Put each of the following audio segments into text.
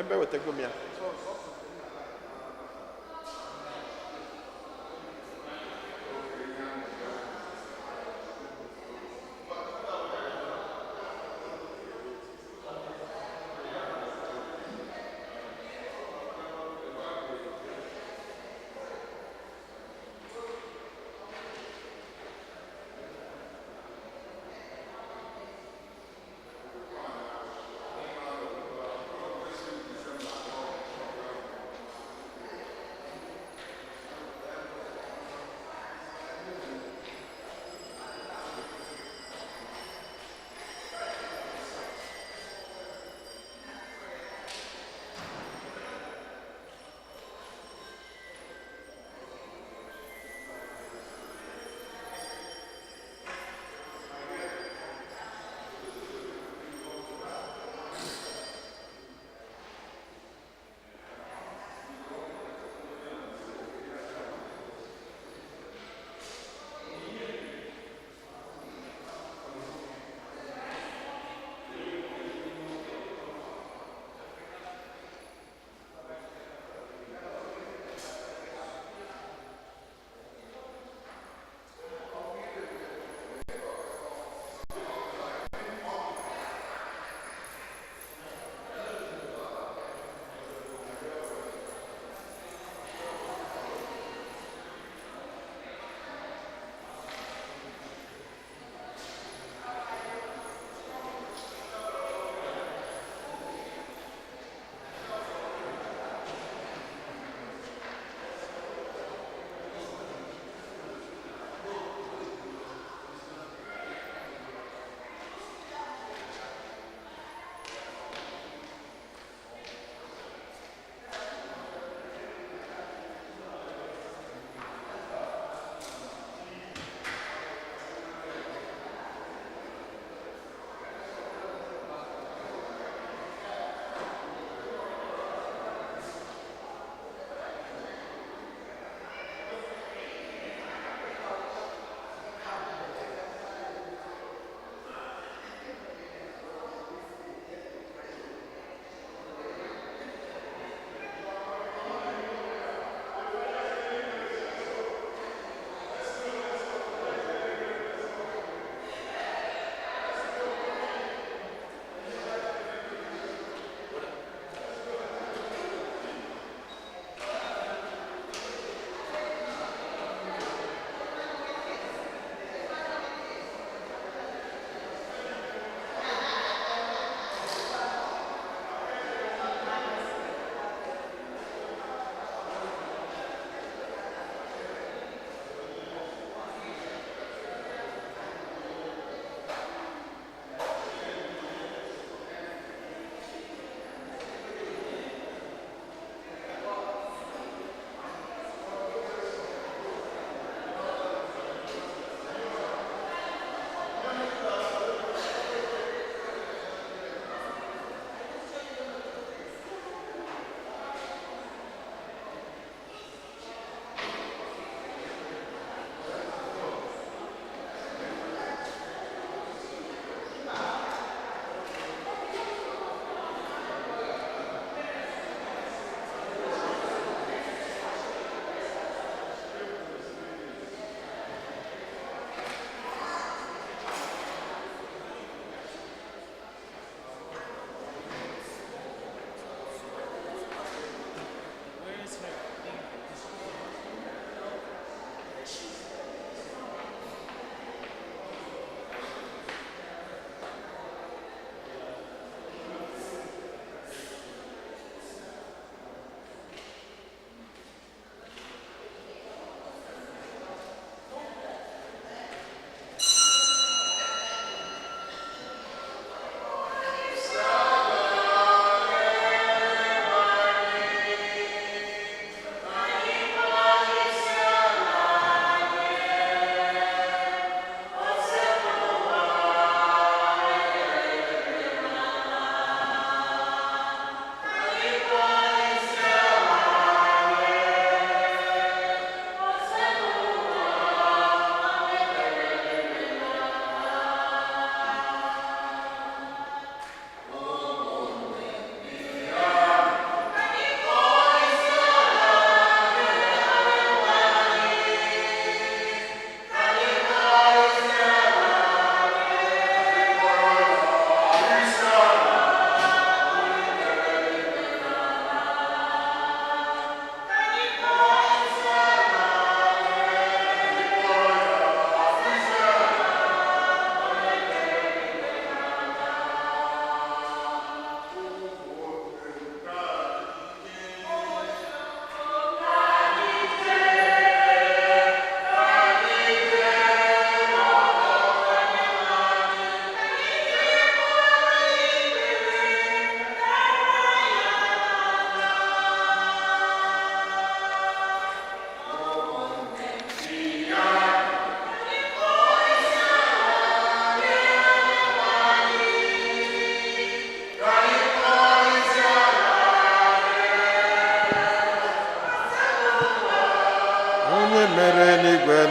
Mba, ewetago m ya.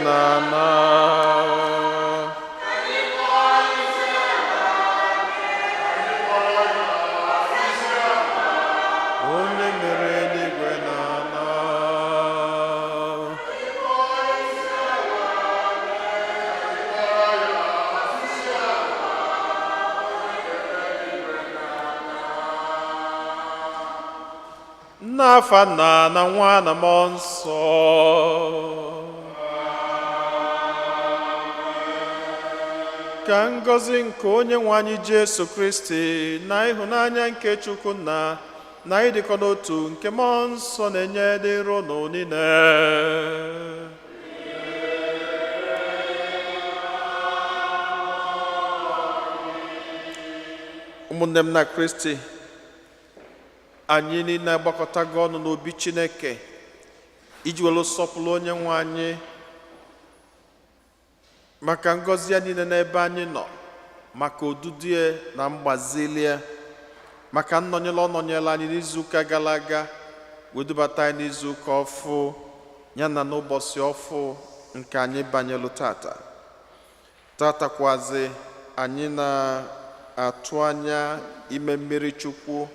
na ala. Onye mere eluigwe na ala. N'afa Nna na Nwa na Mmụọ Nsọ. Ka ngọzi nke onye nwe anyị Jesu Kristi na ịhụnanya nke Chukwu Nna na ịdịkọ n'otu nke Mmụọ Nsọ na-enye dịrị unu niile. Ụmụnne m na Kristi, anyị niile agbakọtago ọnụ n'obi Chineke iji were sọpụrụ onye nwe anyị maka ngọzi ya niile n'ebe anyị nọ, maka odudu ya na mgbazili ya, maka nnọnyere ọ nọnyere anyị n'izuụka gara aga wee dubata anyị n'izuụka ọfụ ya na n'ụbọchị ọfụ nke anyị banyelu tata. Tatakwazi anyị na-atụ anya ime mmiri Chukwu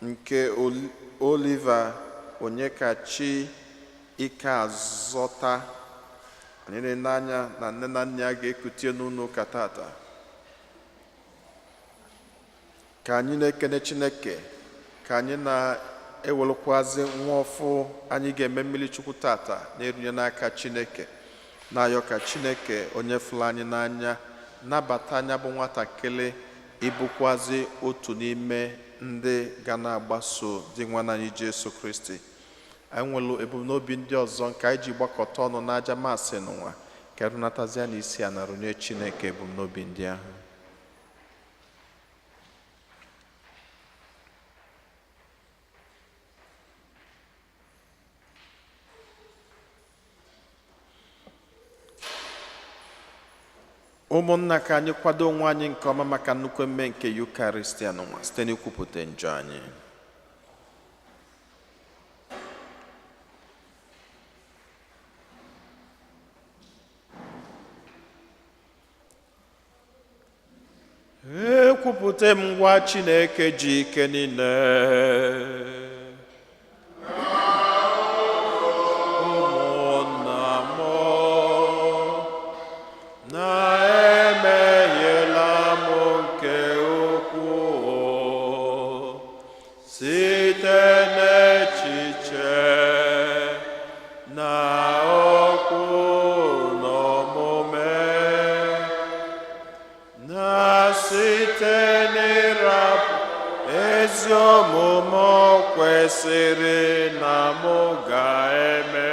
nke Oliver Onyekachi Ikeazọta. Anyị na-ene anya na nne na nna ya ga-ekutie n'ụlọ ụka tata. Ka anyị na-ekene Chineke, ka anyị na-ewelụkwazi nwa ọfụ anyị ga-eme mmiri Chukwu tata na-erunye n'aka Chineke, na-ayọ ka Chineke onye fụrụ anyị n'anya nabata anya bụ nwatakịrị ịbụkwazi otu n'ime ndị ga na-agbaso dị nwa anyị Jesu Kristi. Anyị nwere ebumnobi ndị ọzọ nke anyị ji gbakọta ọnụ n'aja masị n'ụwa ka erunatazia n'isi a na rụnye Chineke ebumnobi ndị ahụ. Ụmụnna, ka anyị kwado onwe anyị nke ọma maka nnukwu emume nke Yukaristia n'ụwa site n'ikwupụta njọ anyị. Ekwupụta m ngwa Chineke ji ike niile, ụmụnna m, na emehiela m nke ukwuu site n'echiche na okwu na omume, na site n'ịrapụ ezi omume o kwesịrị na mụ ga-eme,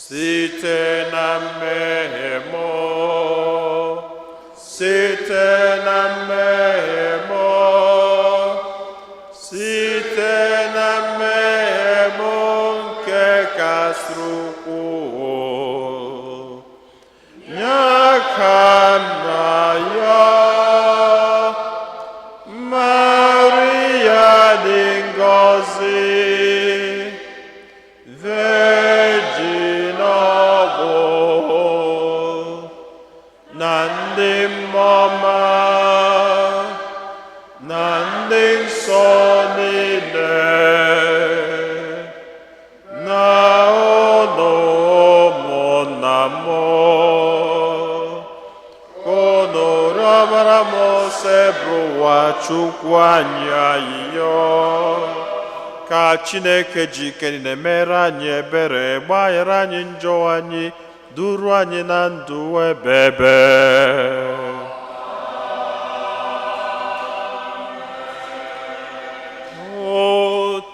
site na mmehie m, site na mmehie m, site na mmehie m nke kasịrị ukwuu. Ya ka m na-ayọ Maria dị ngọzi, Virgin ọbụ na ndị mmụọ na ndị nsọ niile, na unu ụmụnna m, unu rịọbara m Osebụrụwa Chukwu anyị ayịyọ, ka Chineke ji ike niile mere anyị ebere, gbaghara anyị njọ anyị, duru anyị na ndụ ebebe.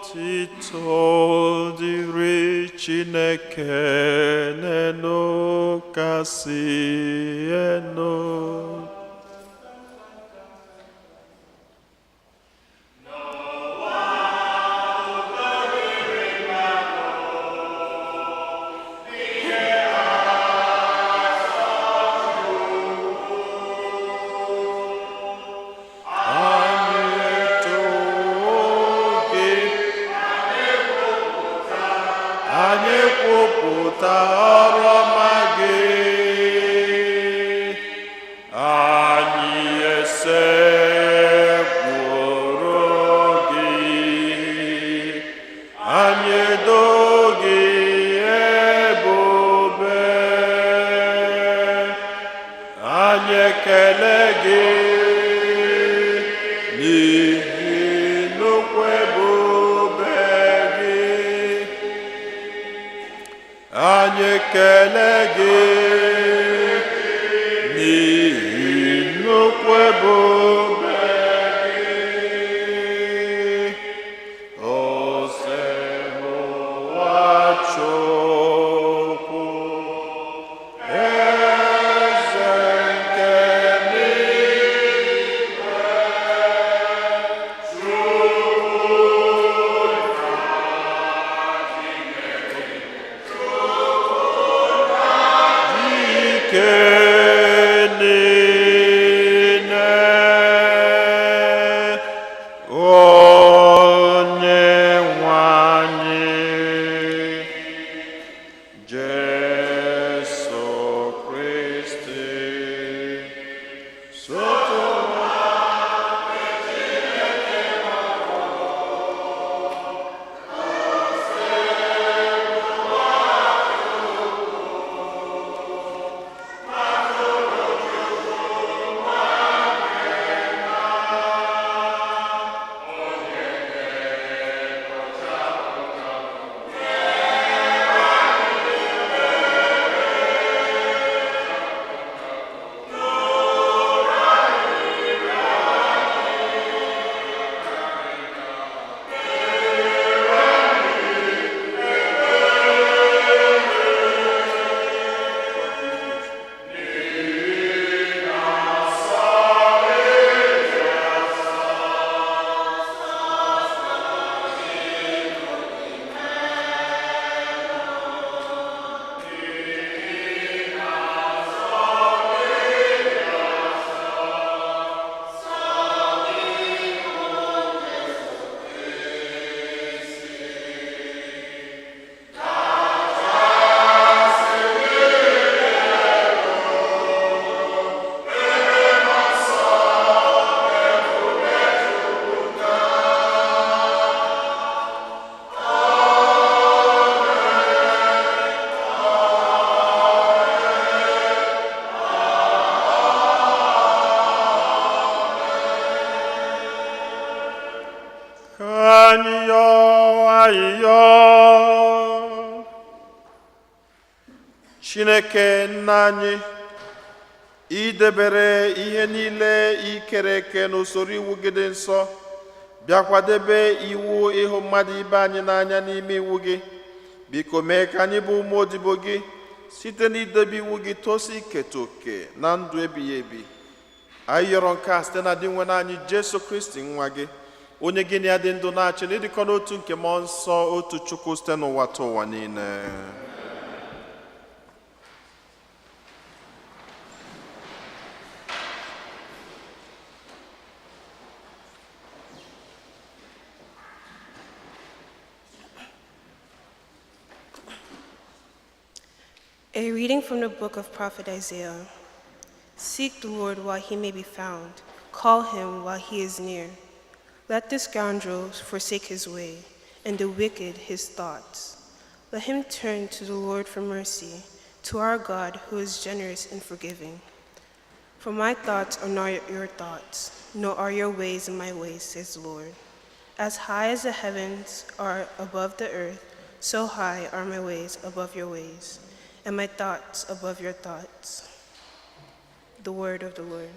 Otito dịrị Chineke n'elu kasị elu. Anyị too gị, anyị kwupụta ọrụ ọma gị. Anyị esekpụrụ gị, anyị edo gị ebube, anyị ekele gị n'ihi nnukwu ebube gị. Anyị ekele gị n'ihi nnukwu ebube gị. Osebụwa Chukwu, eze nke n'igwe, Ike niile, onye nwe anyị, Jesu Kristi, soto. Ka anyị yọọ ayịyọ. Chineke nna anyị, idebere ihe niile ikere eke n'usoro iwu gị dị nsọ, bịakwa debe iwu ịhụ mmadụ ibe anyị n'anya n'ime iwu gị. Biko mee ka anyị bụ ụmụ odibo gị site n'idebe iwu gị tosi iketa oke na ndụ ebighị ebi. Anyị yọrọ nke a site na di nwe anyị Jesu Kristi nwa gị, onye gị na ya dị ndụ na-achị na ịdịkọ n'otu nke mmụọ nsọ, otu Chukwu, site n'ụwa ta ụwa niile. A reading from the book of Prophet Isaiah. Seek the Lord while he may be found, call him while he is near. Let the scoundrel forsake his way, and the wicked his thoughts. Let him turn to the Lord for mercy, to our God who is generous and forgiving. For my thoughts are not your thoughts, nor are your ways my ways, says the Lord. As high as the heavens are above the earth, so high are my ways above your ways, and my thoughts above your thoughts. The word of the Lord.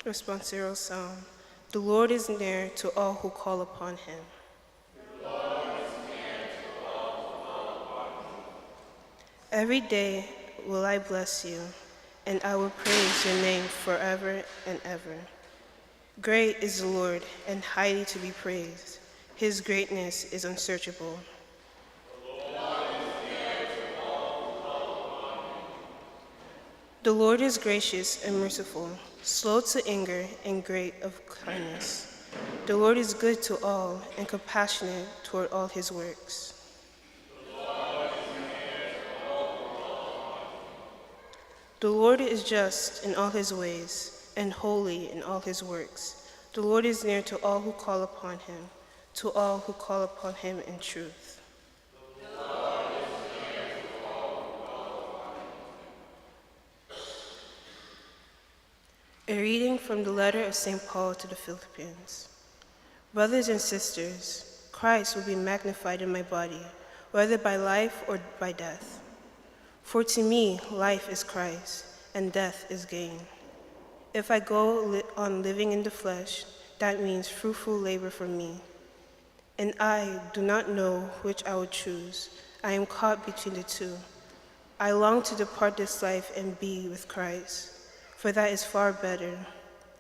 Responsorial Psalm. The Lord is near to all who call upon him. Every day will I bless you, and I will praise your name forever and ever. Great is the Lord, and highly to be praised. His greatness is unsearchable. The Lord is gracious and merciful, slow to anger and great of kindness. The Lord is good to all and compassionate toward all his works. The Lord is just in all his ways and holy in all his works. The Lord is near to all who call upon him, to all who call upon him in truth. A reading from the letter of St. Paul to the Philippians. Brothers and sisters, Christ will be magnified in my body, whether by life or by death. For to me, life is Christ, and death is gain. If I go on living in the flesh, that means fruitful labor for me. And I do not know which I would choose. I am caught between the two. I long to depart this life and be with Christ, for that is far better.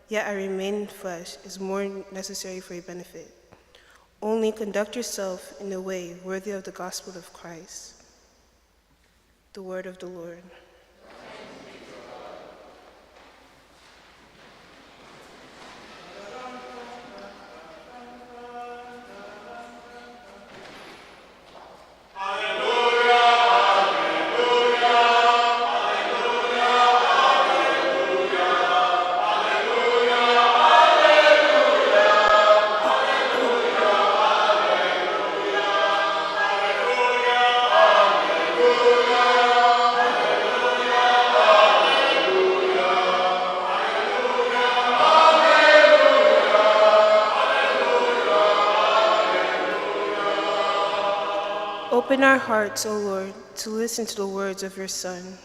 Yet I remain in flesh is more necessary for your benefit. Only conduct yourself in a way worthy of the gospel of Christ. The word of the Lord. Open our hearts, O Lord, to listen to the words of your Son.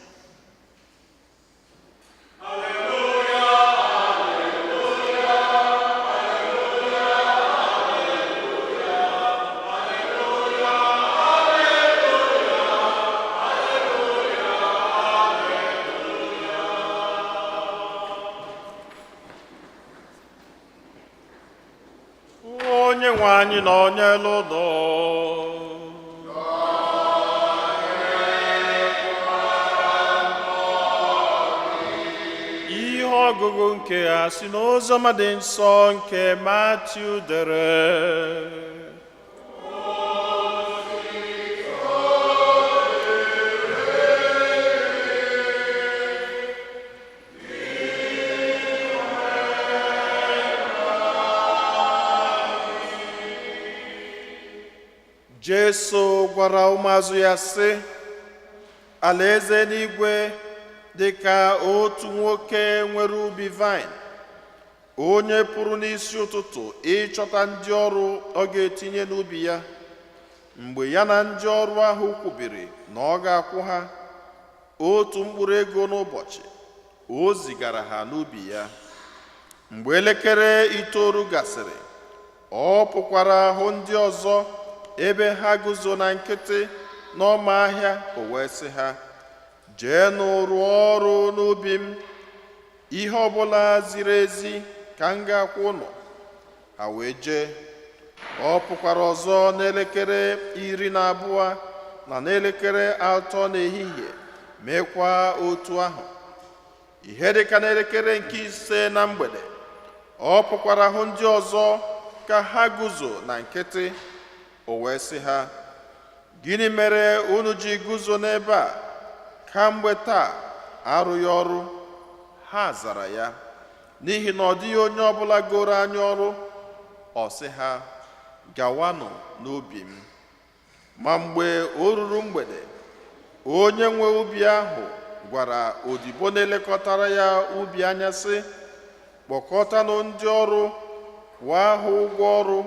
Onye nwe anyị na onye ụlọ. Ihe ọgụgụ nke a si n'Oziọma dị nsọ nke Matiu dere. Jesu gwara ụmụazụ ya sị, alaeze n'igwe dị ka otu nwoke nwere ubi vaịn, onye pụrụ n'isi ụtụtụ ịchọta ndị ọrụ ọ ga-etinye n'ubi ya. Mgbe ya na ndị ọrụ ahụ kwubiri na ọ ga-akwụ ha otu mkpụrụ ego n'ụbọchị, o zigara ha n'ubi ya. Mgbe elekere 9 gasịrị, ọ pụkwara hụ ndị ọzọ ebe ha guzo na nkịtị n'ọma ahịa, o wee sị ha, jeenụ rụọ ọrụ n'ubi m, ihe ọbụla ziri ezi ka m ga-akwụ ụnụ. Ha wee jee. Ọ pụkwara ọzọ n'elekere 12 na n'elekere 3 n'ehihie, meekwa otu ahụ. Ihe dịka n'elekere nke 5 na mgbede, ọ pụkwara hụ ndị ọzọ ka ha guzo na nkịtị, o wee sị ha, gịnị mere unu ji guzo n'ebe a kamgbe taa arụghị ọrụ? Ha zara ya, n'ihi na ọ dịghị onye ọbụla goro anyị ọrụ. Ọ sị ha, gawanụ n'ubi m. Ma mgbe o ruru mgbede, onye nwe ubi ahụ gwara odibo na-elekọtara ya ubi anya sị, kpọkọtanụ ndị ọrụ, kwụọ ha ụgwọ ọrụ,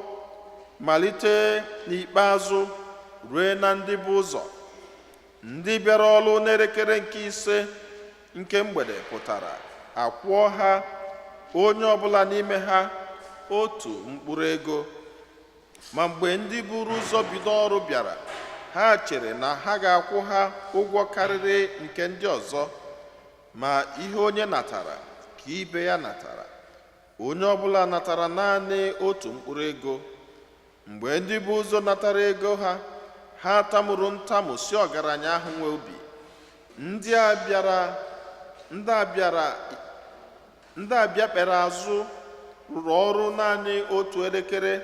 malite n'ikpeazụ rue na ndị bụ ụzọ. Ndị bịara ọrụ n'elekere nke 5 nke mgbede pụtara, akwụọ ha onye ọbụla n'ime ha otu mkpụrụ ego. Ma mgbe ndị buru ụzọ bido ọrụ bịara, ha chere na ha ga-akwụ ha ụgwọ karịrị nke ndị ọzọ. Ma ihe onye natara ka ibe ya natara, onye ọbụla natara naanị otu mkpụrụ ego. Mgbe ndị bụ ụzọ natara ego ha, ha tamuru ntamu si ọgaranya ahụ nwe ubi, ndị a bịakpere azụ Rụrụ ọrụ naanị otu elekere,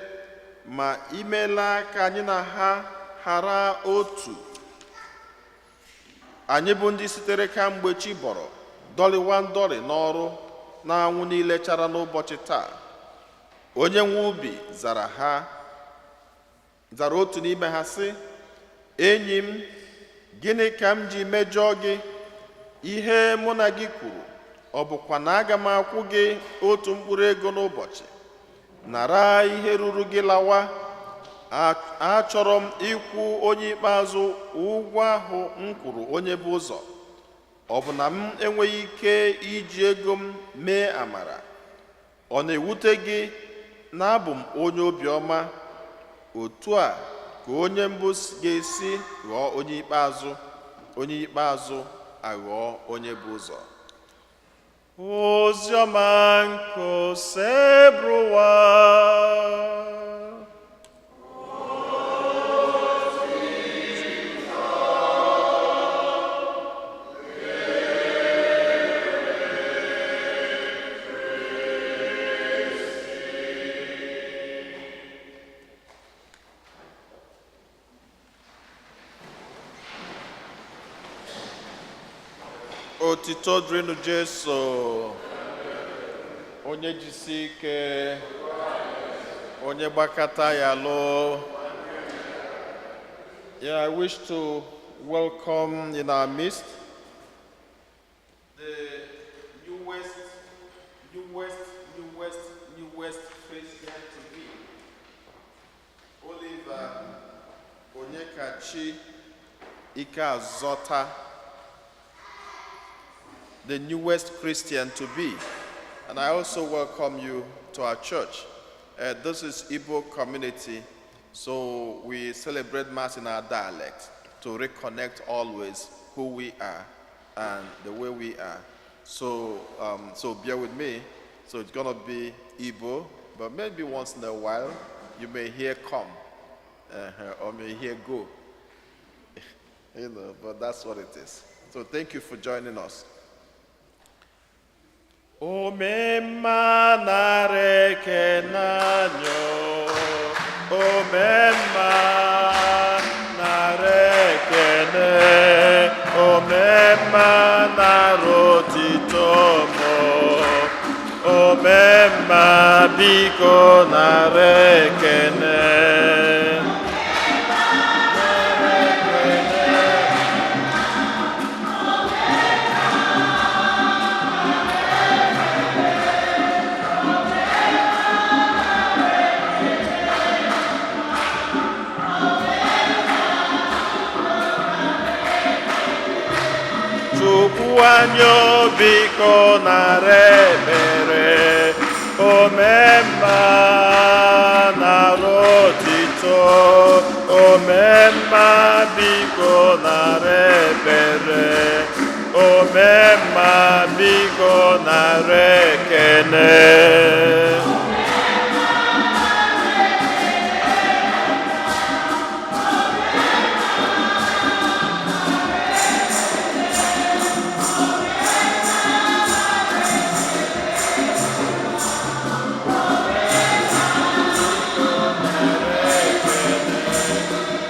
ma imeela ka anyị na ha hara otu, anyị bụ ndị sitere kamgbe chi bọrọ dọlịwa ndọlị n'ọrụ n'anwụ niile chara n'ụbọchị taa. Onye nwe ubi zara ha, zara otu n'ime ha sị, enyi m, gịnị ka m ji mejọọ gị? Ihe mụ na gị kwuru ọ bụkwa na aga m akwụ gị otu mkpụrụ ego n'ụbọchị? Nara ihe ruru gị lawa. Achọrọ m ịkwụ onye ikpeazụ ụgwọ ahụ m kwụrụ onye bụ ụzọ. Ọ bụ na m enweghị ike iji ego m mee amara? Ọ na-ewute gị na abụ m onye obiọma? Otu a ka onye mbụ ga-esi ghọọ onye ikpeazụ, onye ikpeazụ aghọọ onye bụ ụzọ. Oziọma nke Osebụrụwa. Otito dịrịnụ Jesu. Onye jisi ike, onye gbakọta ya lụ. Yeah, I wish to welcome in our midst the newest, newest, newest, newest Christian to be, Oliver Onyekachi Ikeazota, the newest Christian to be. And I also welcome you to our church. This is Igbo community, so we celebrate Mass in our dialect to reconnect always who we are and the way we are. So bear with me. So it's gonna be Igbo, but maybe once in a while you may hear "come" or may hear "go." But that's what it is. So thank you for joining us. Omemma, nara ekene anyị. Omemma, nara ekene. Omemma, nara otito mo. Omemma, biko nara ekene. Nara ekene. Chukwu anyị, biko nara ekpere. Omemma, nara otito. Omemma, biko nara ekpere. Omemma, biko nara ekene.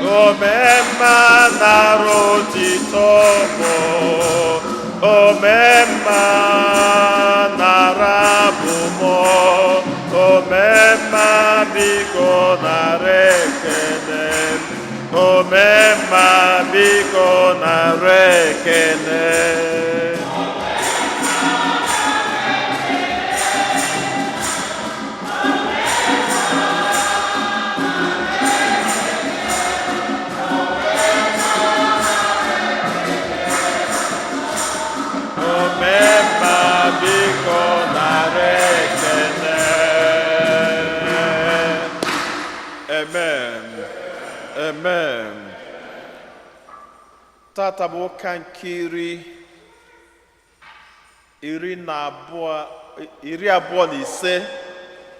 Omemma, nara otito bụ. Omemma, nara abụmọ. Omemma, biko nara ekene. Omemma, biko nara ekene. Omemma, biko nara ekene. Amen. Amen. Tata bụ ụka nke 12, 25,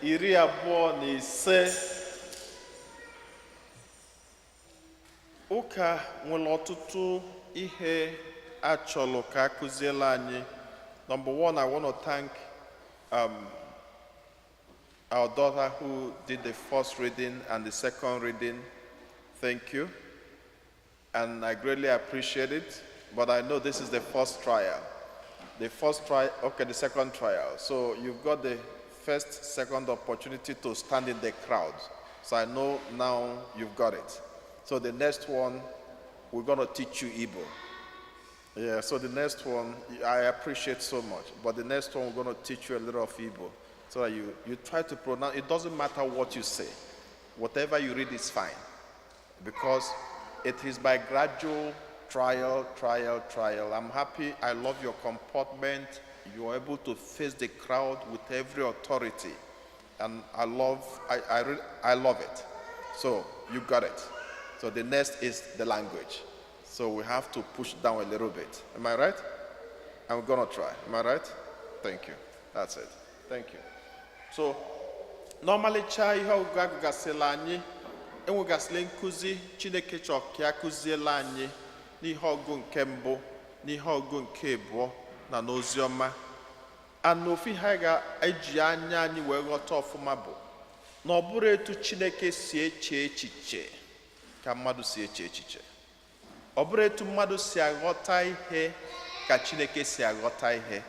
25. Ụka nwere ọtụtụ ihe achọrọ ka akụziela anyị. Number one, I want to thank Our daughter who did the first reading and the second reading, thank you. And I greatly appreciate it, but I know this is the first trial. The first trial, okay, the second trial. So you've got the first, second opportunity to stand in the crowd. So I know now you've got it. So the next one, we're going to teach you Igbo. Yeah, so the next one, I appreciate so much. But the next one, we're going to teach you a little of Igbo. So that you try to pronounce, it doesn't matter what you say. Whatever you read is fine. Because it is by gradual trial, trial, trial. I'm happy. I love your comportment. You're able to face the crowd with every authority. And I love, I love it. So you got it. So the next is the language. So we have to push down a little bit. Am I right? I'm gonna try. Am I right? Thank you. That's it. Thank you. So n'ọmalịcha ihe ọgụgụ agụgasịla anyị, enwegasịla nkụzi Chineke chọrọ ka ya kụziela anyị n'ihe ọgụ nke mbụ, n'ihe ọgụ nke abụọ na n'ozi ọma. And ofu ihe anyị ga-eji anya anyị wee ghọta ọfụma bụ na ọ bụrụ etu Chineke si eche echiche ka mmadụ si eche echiche, ọ bụrụ etu mmadụ si aghọta ihe ka Chineke si aghọta ihe.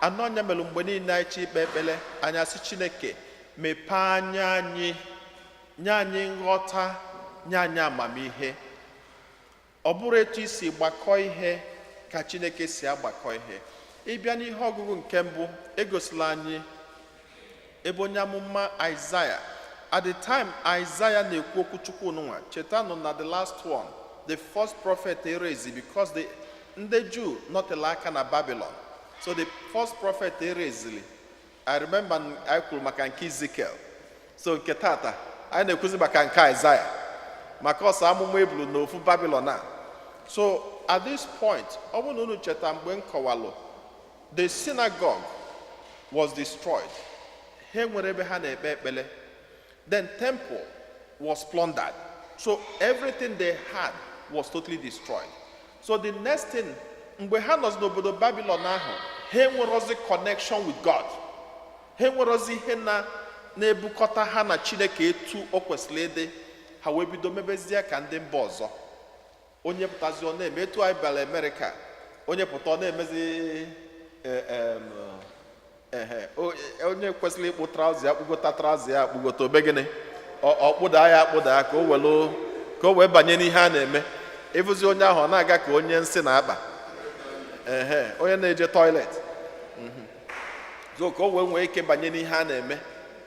Anọ anya mere mgbe niile anyị chi ikpe ekpere, anyị asị, "Chineke, mepee anya anyị, nye anyị nghọta, nye anyị amamihe." Ọ bụrụ etu isi gbakọ ihe ka Chineke si agbakọ ihe. Ịbịa n'ihe ọgụgụ nke mbụ, egosila anyị ebe onye amụma Aịzaya, at the time Isaiah na-ekwu okwu Chukwu nwa, chetanụ na the last one, the first prophet erezi, because the ndị Jew nọtela aka na Babylon. So the first prophet erezili, I remember anyị kwuru maka nke Ezekiel. So nke tata anyị na-ekwuzi maka nke Isaiah, maka ọsọ amụma ebulu n'ofu Babylon a. So at this point, ọ bụrụ na unu cheta mgbe m kọwalụ, the synagogue was destroyed. Ha nwere ebe ha na-ekpe ekpele. Then temple was plundered. So everything they had was totally destroyed. So the next thing, mgbe ha nọzi n'obodo Babylon ahụ, ha enwerozi connection with God. Ha enwerozi ihe na na-ebukọta ha na Chineke etu o kwesịrị ịdị. Ha wee bido mebezie ka ndị mba ọzọ. Onye pụtazi, ọ na-eme etu anyị bịara Amerịka. Onye pụta, ọ na-emezi ehe, onye kwesịrị ịkpụ trouser ya akpụgota trouser ya akpụgota, ome gịnị? Ọ kpụda ya akpụda ya ka o welu ka o wee banye n'ihe a na-eme. Ịfụzi onye ahụ, ọ na-aga ka onye nsị na-akpa, ehe, onye na-eje toilet, so ka o wee nwee ike banye n'ihe a na-eme.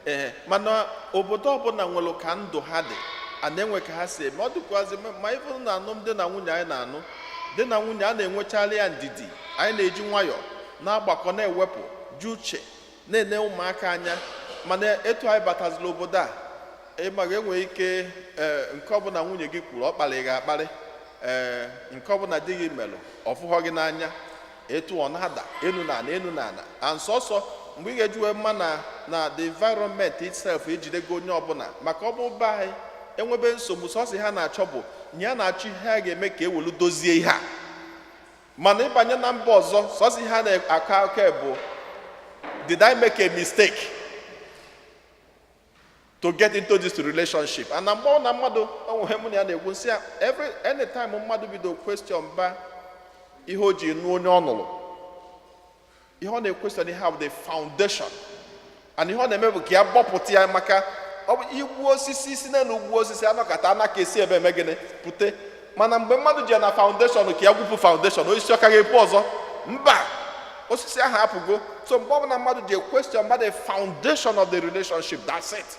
Ee, mana obodo ọbụla nwere ka ndụ ha dị, a na-enwe ka ha si eme. Ọ dịkwazị ma ịbụ na alụmdi na nwunye anyị na-anụ di na nwunye, a na-enwecharị ya ndidi. Anyị na-eji nwayọọ na-agbakọ, na-ewepụ ji uche, na-ene ụmụaka anya. Mana etu anyị batazila obodo a, ịmaga enwere ike, ee, nke ọbụla nwunye gị kwuru, ọ kparị gị akparị, ee, nke ọbụla di gị melụ, ọ fụghọ gị n'anya, etu ọ na-ada enu na ana, enu na ana. And sọsọ mgbe ị ga-eji wee mma na the environment itself ejidego onye ọbụla, maka ọ bụ be anyị enwebe nsogbu, sọsọ ha na-achọ bụ nye a na-achọ ihe a ga-eme ka ewelu dozie ihe a. Mana ịbanye na mba ọzọ, sọsọ ihe a na-akọ akọ bụ, "Did I make a mistake to get into this relationship?" And na mgbe ọ na mmadụ onwe mụ na ya na-ekwu nsị ya, every anytime mmadụ bido question ba ihe o ji nụ onye ọ nụrụ, ihe ọ na-equestion ihe a bụ the foundation, and ihe ọ na-eme bụ ka ya gbọpụta ya, maka ọ bụ igbu osisi si n'elu ugbu osisi anọkọta anaka esi ebe eme gịnị pute. Mana mgbe mmadụ ji na foundation ka ya gwupụ foundation, osisi ọ ka ga-epu ọzọ? Mba, osisi ahụ apụgo. So mgbe ọbụla mmadụ ji question ba the foundation of the relationship, that's it.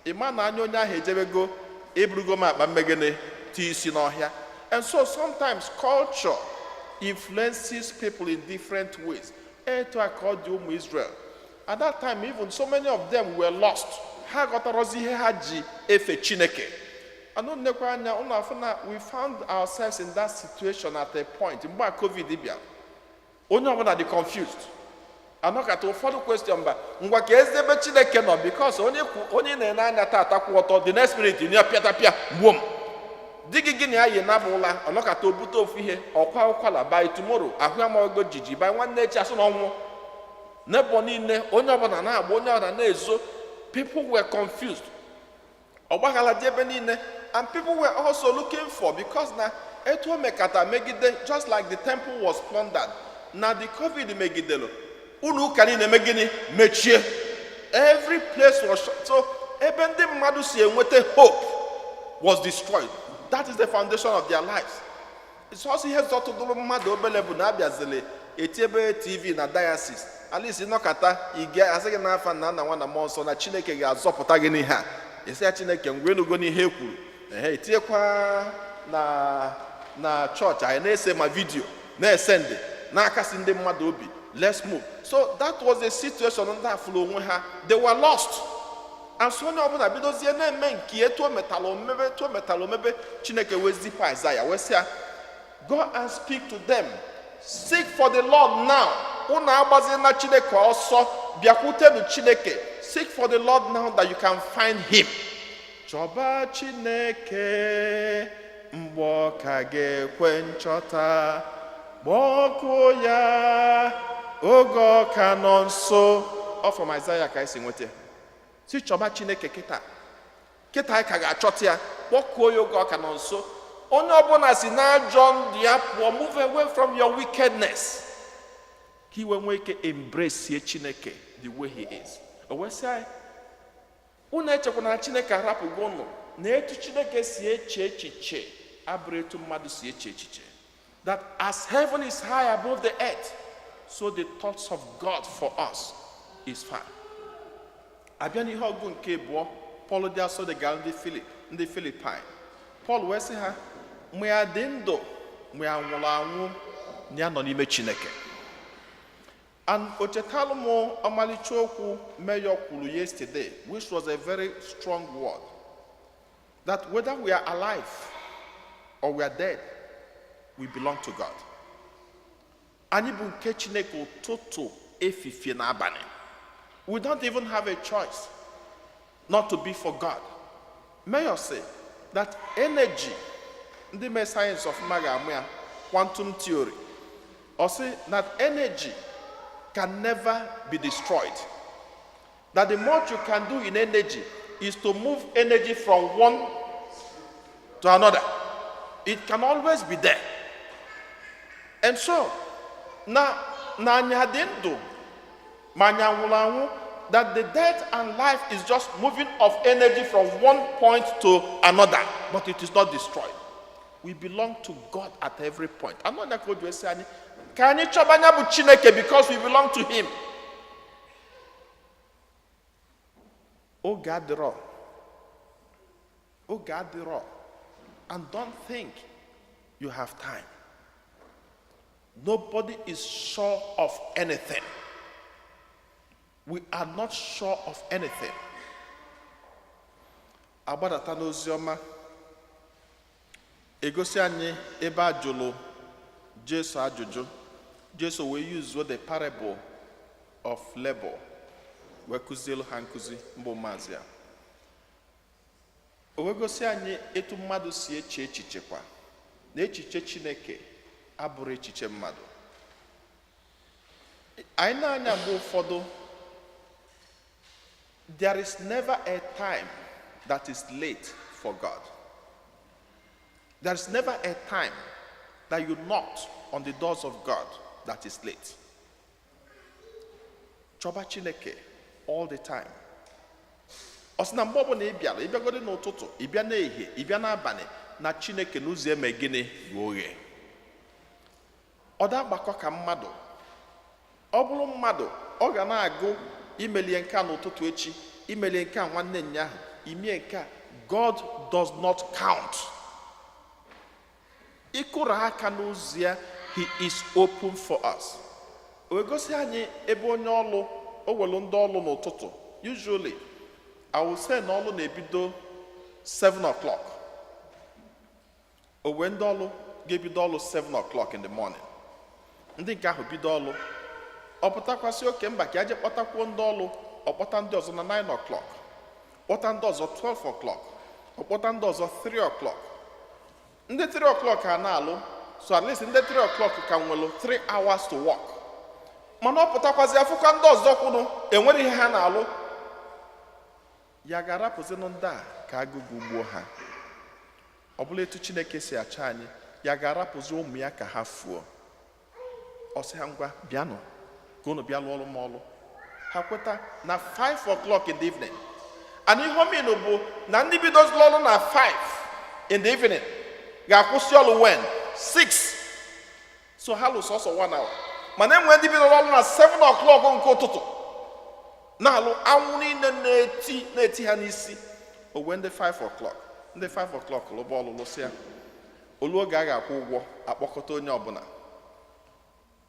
Ịma na anya onye ahụ ejebego eburugo m akpa mmegịnị tee isi n'ọhịa. And so sometimes culture influences people in different ways. Etu a ka ọ dị ụmụ Israel at that time. Even so many of them were lost. Ha ghọtarozi ihe ha ji efe Chineke. Anụ nnekwa anya ụnụ afụ na we found ourselves in that situation at a point mgbe a COVID bịara. Onye ọbụla dị confused, anọkata ụfọdụ question ba ngwa ka ezi ebe Chineke nọ, because onye onye na-ene anya tata kwụ ọtọ, the next minute nye pịatapịa gbuo m. Di gị, gị na ya yi nabụ ụla, ọnọkata obute ofu ihe, ọkwa ụkwala, by tomorrow ahụ amaghịgo jiji, by nwanne echi asụ na ọnwụ. Nebo niile, onye ọbụla na-agba, onye ọbụla na-ezo. People were confused. Ọgbaghara dị ebe niile, and people were also looking for, because na etu o mekata megide, just like the temple was plundered, na the COVID megidelu, ụlọ ụka niile eme gịnị? Mechie. Every place was shut. So ebe ndị mmadụ si enweta hope was destroyed. That is the foundation of their lives. Sọsọ ihe zọtụdụrụ mmadụ obele bụ na abịazili etiebe TV na diocese. At least ịnọkata ige asị gị n'afa na nna, nwa na mmụọ nsọ, na Chineke ga-azọpụta gị n'ihe a. Esi ya, Chineke, ngwa, enugo n'ihe e kwuru. Ehe, etinyekwa na chọọchị anyị na-ese ma video na-ese ndị na-akasi ndị mmadụ obi. Let's move. So that was a situation ndị afụrụ onwe ha. They were lost. And so onye ọbụla bidozie na-eme nke etu o metara omebe, etu o metara omebe. Chineke wee zipụ Aịzaya, wee sị ya, "Go and speak to them. Seek for the Lord now." Unu agbazina Chineke ọsọ, bịakwutenu Chineke. Seek for the Lord now that you can find him. Chọba Chineke mgbe ọ ka ga-ekwe nchọta, kpọkuo ya oge ọ ka nọ nso. Ọ from Isaiah ka anyị si nweta. Si chọba Chineke kịta kịta, anyị ka ga-achọta ya. Kpọkuo ya oge ọ ka nọ nso. Onye ọbụla si n'ajọ ndụ ya pụọ. Move away from your wickedness, ka iwe nwee ike embrace Chineke the way he is. O wee sị anyị, unu echekwana na Chineke arapụgo unu, na etu Chineke si eche echiche abụrụ etu mmadụ si eche echiche, that as heaven is high above the earth, so the thoughts of God for us is far. Abịa n'ihe ọgụ nke abụọ Pọl dị asọ dịgara ndị Filipai, Pọl wee sị ha, mgbe ya dị ndụ, mgbe ya nwụrụ anwụ, na ya nọ n'ime Chineke. And o chetalụ m ọmalịcha okwu Mayor kwuru yesterday, which was a very strong word, that whether we are alive or we are dead, we belong to God. Anyị bụ nke Chineke ụtụtụ, efifie na abalị. We don't even have a choice not to be for God. Mayor say that energy, ndị mee sayensị ọfụma ga-amụ ya, quantum theory, ọ sị that energy can never be destroyed, that the much you can do in energy is to move energy from one to another. It can always be there. And so na anyị dị ndụ ma anyị anwụrụ anwụ, that the death and life is just moving of energy from one point to another, but it is not destroyed. We belong to God at every point. Anọnya ka o ji wee sị anyị ka anyị chọba anya bụ Chineke, because we belong to him. Oge adịrọ, oge adịrọ. And don't think you have time. Nobody is sure of anything. We are not sure of anything. Agbadata n'ozi ọma, egosi anyị ebe a jụrụ Jesu ajụjụ. Jesu wee use the parable of labor wee kụzielu ha nkụzi mbụ maazị ya. O wee gosi anyị etu mmadụ si eche echiche, kwa na echiche Chineke abụrụ echiche mmadụ. Anyị na-anya mgbe ụfọdụ. There is never a time that is late for God. There is never a time that you knocked on the doors of God that is late. Chọba Chineke all the time. Ọ sị na mgbe ọbụla ị bịara, ị bịagodi n'ụtụtụ, ị bịa n'ehihie, ị bịa n'abalị, na Chineke n'ụzọ eme gịnị? Gị oghe. Ọ da agbakọ ka mmadụ. Ọ bụrụ mmadụ, ọ ga na-agụ imelie nke a n'ụtụtụ echi, imelie nke a nwanne nyaahụ, imie nke a. God does not count. Ịkụrụ aka n'ụzọ ya, he is open for us. O wee gosi anyị ebe onye ọlụ o welu ndị ọlụ n'ụtụtụ. Usually I will say na ọlụ na-ebido 7 o'clock. O wee ndị ọlụ ga-ebido ọlụ 7 o'clock in the morning. Ndị nke ahụ bido ọlụ, ọ pụtakwasị oke mba ka aje kpọtakwuo ndị ọlụ. Ọ kpọta ndị ọzọ na 9 o'clock, kpọta ndị ọzọ 12 o'clock, ọ kpọta ndị ọzọ 3 o'clock. Ndị 3 o'clock a na-alụ, so at least ndị 3 o'clock ka nwere 3 hours to work. Mana ọ pụtakwazi, afụkwa ndị ọzọ kwụrụ enwere ihe ha na-alụ. Ya ga-arapụzinụ ndị a ka agụgụ gbuo ha? Ọ bụla etu Chineke si achọ anyị, ya ga-arapụzi ụmụ ya ka ha fuo? Ọ sị ha, "Ngwa, bịanụ ka unu bịa lụọ ọrụ m ọlụ." Ha kweta na 5 o'clock in the evening. And ihe omenu bụ na ndị bidozila ọrụ na 5 in the evening ga-akwụsị ọrụ when? 6. So ha lụ sọsọ 1 hour. Mana enwere ndị bidoro ọrụ na 7 o'clock nke ụtụtụ, na-alụ, anwụ niile na-eti na-eti ha n'isi. O wee ndị 5 o'clock, ndị 5 o'clock lụba ọlụ, lụsịa olu. Oge a ga-akwụ ụgwọ, akpọkọta onye ọbụla,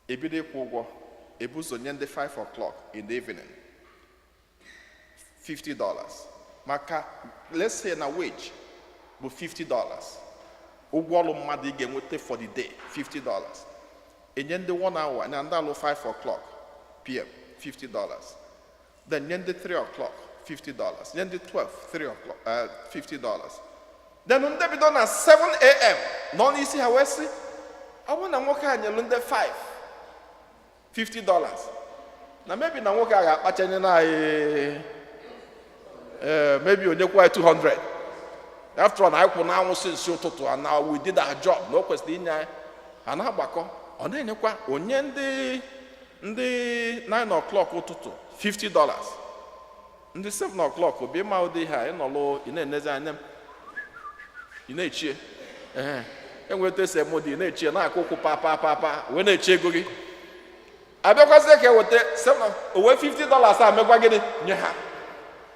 ebido ịkwụ ụgwọ. Ebuzo nye ndị 5 o'clock in the evening $50, maka let's say na wage bụ $50, ụgwọ ọrụ mmadụ ị ga-enweta for the day, $50. Enye ndị 1 hour na ndị alụ 5 o'clock pm $50, then nye ndị 3 o'clock $50, nye ndị 12, 3 o'clock $50. Then ndị bido na 7 a.m. nọ n'isi ha wee sị, ọ bụrụ na nwoke a nyelu ndị 5 $50, na maybe na nwoke a ga-akpachanye na anyị, ee, maybe onyekwa anyị 200. After all, na anyị kwụ n'anwụ since ụtụtụ and now we did our job, na o kwesịrị inye anyị. Ha na-agbakọ, ọ na-enyekwa onye ndị 9 o'clock ụtụtụ $50, ndị 7 o'clock obi ịma ụdị ha ịnọlụ, ị na-enezi anya, ị na-echie, ee, enweta esi eme ụdị, ị na-echie, na-akụ ụkwụ pa pa pa pa, wee na-echi ego gị. Abịakwazie ka eweta 7, o wee $50 a mekwa gịnị? Nye ha.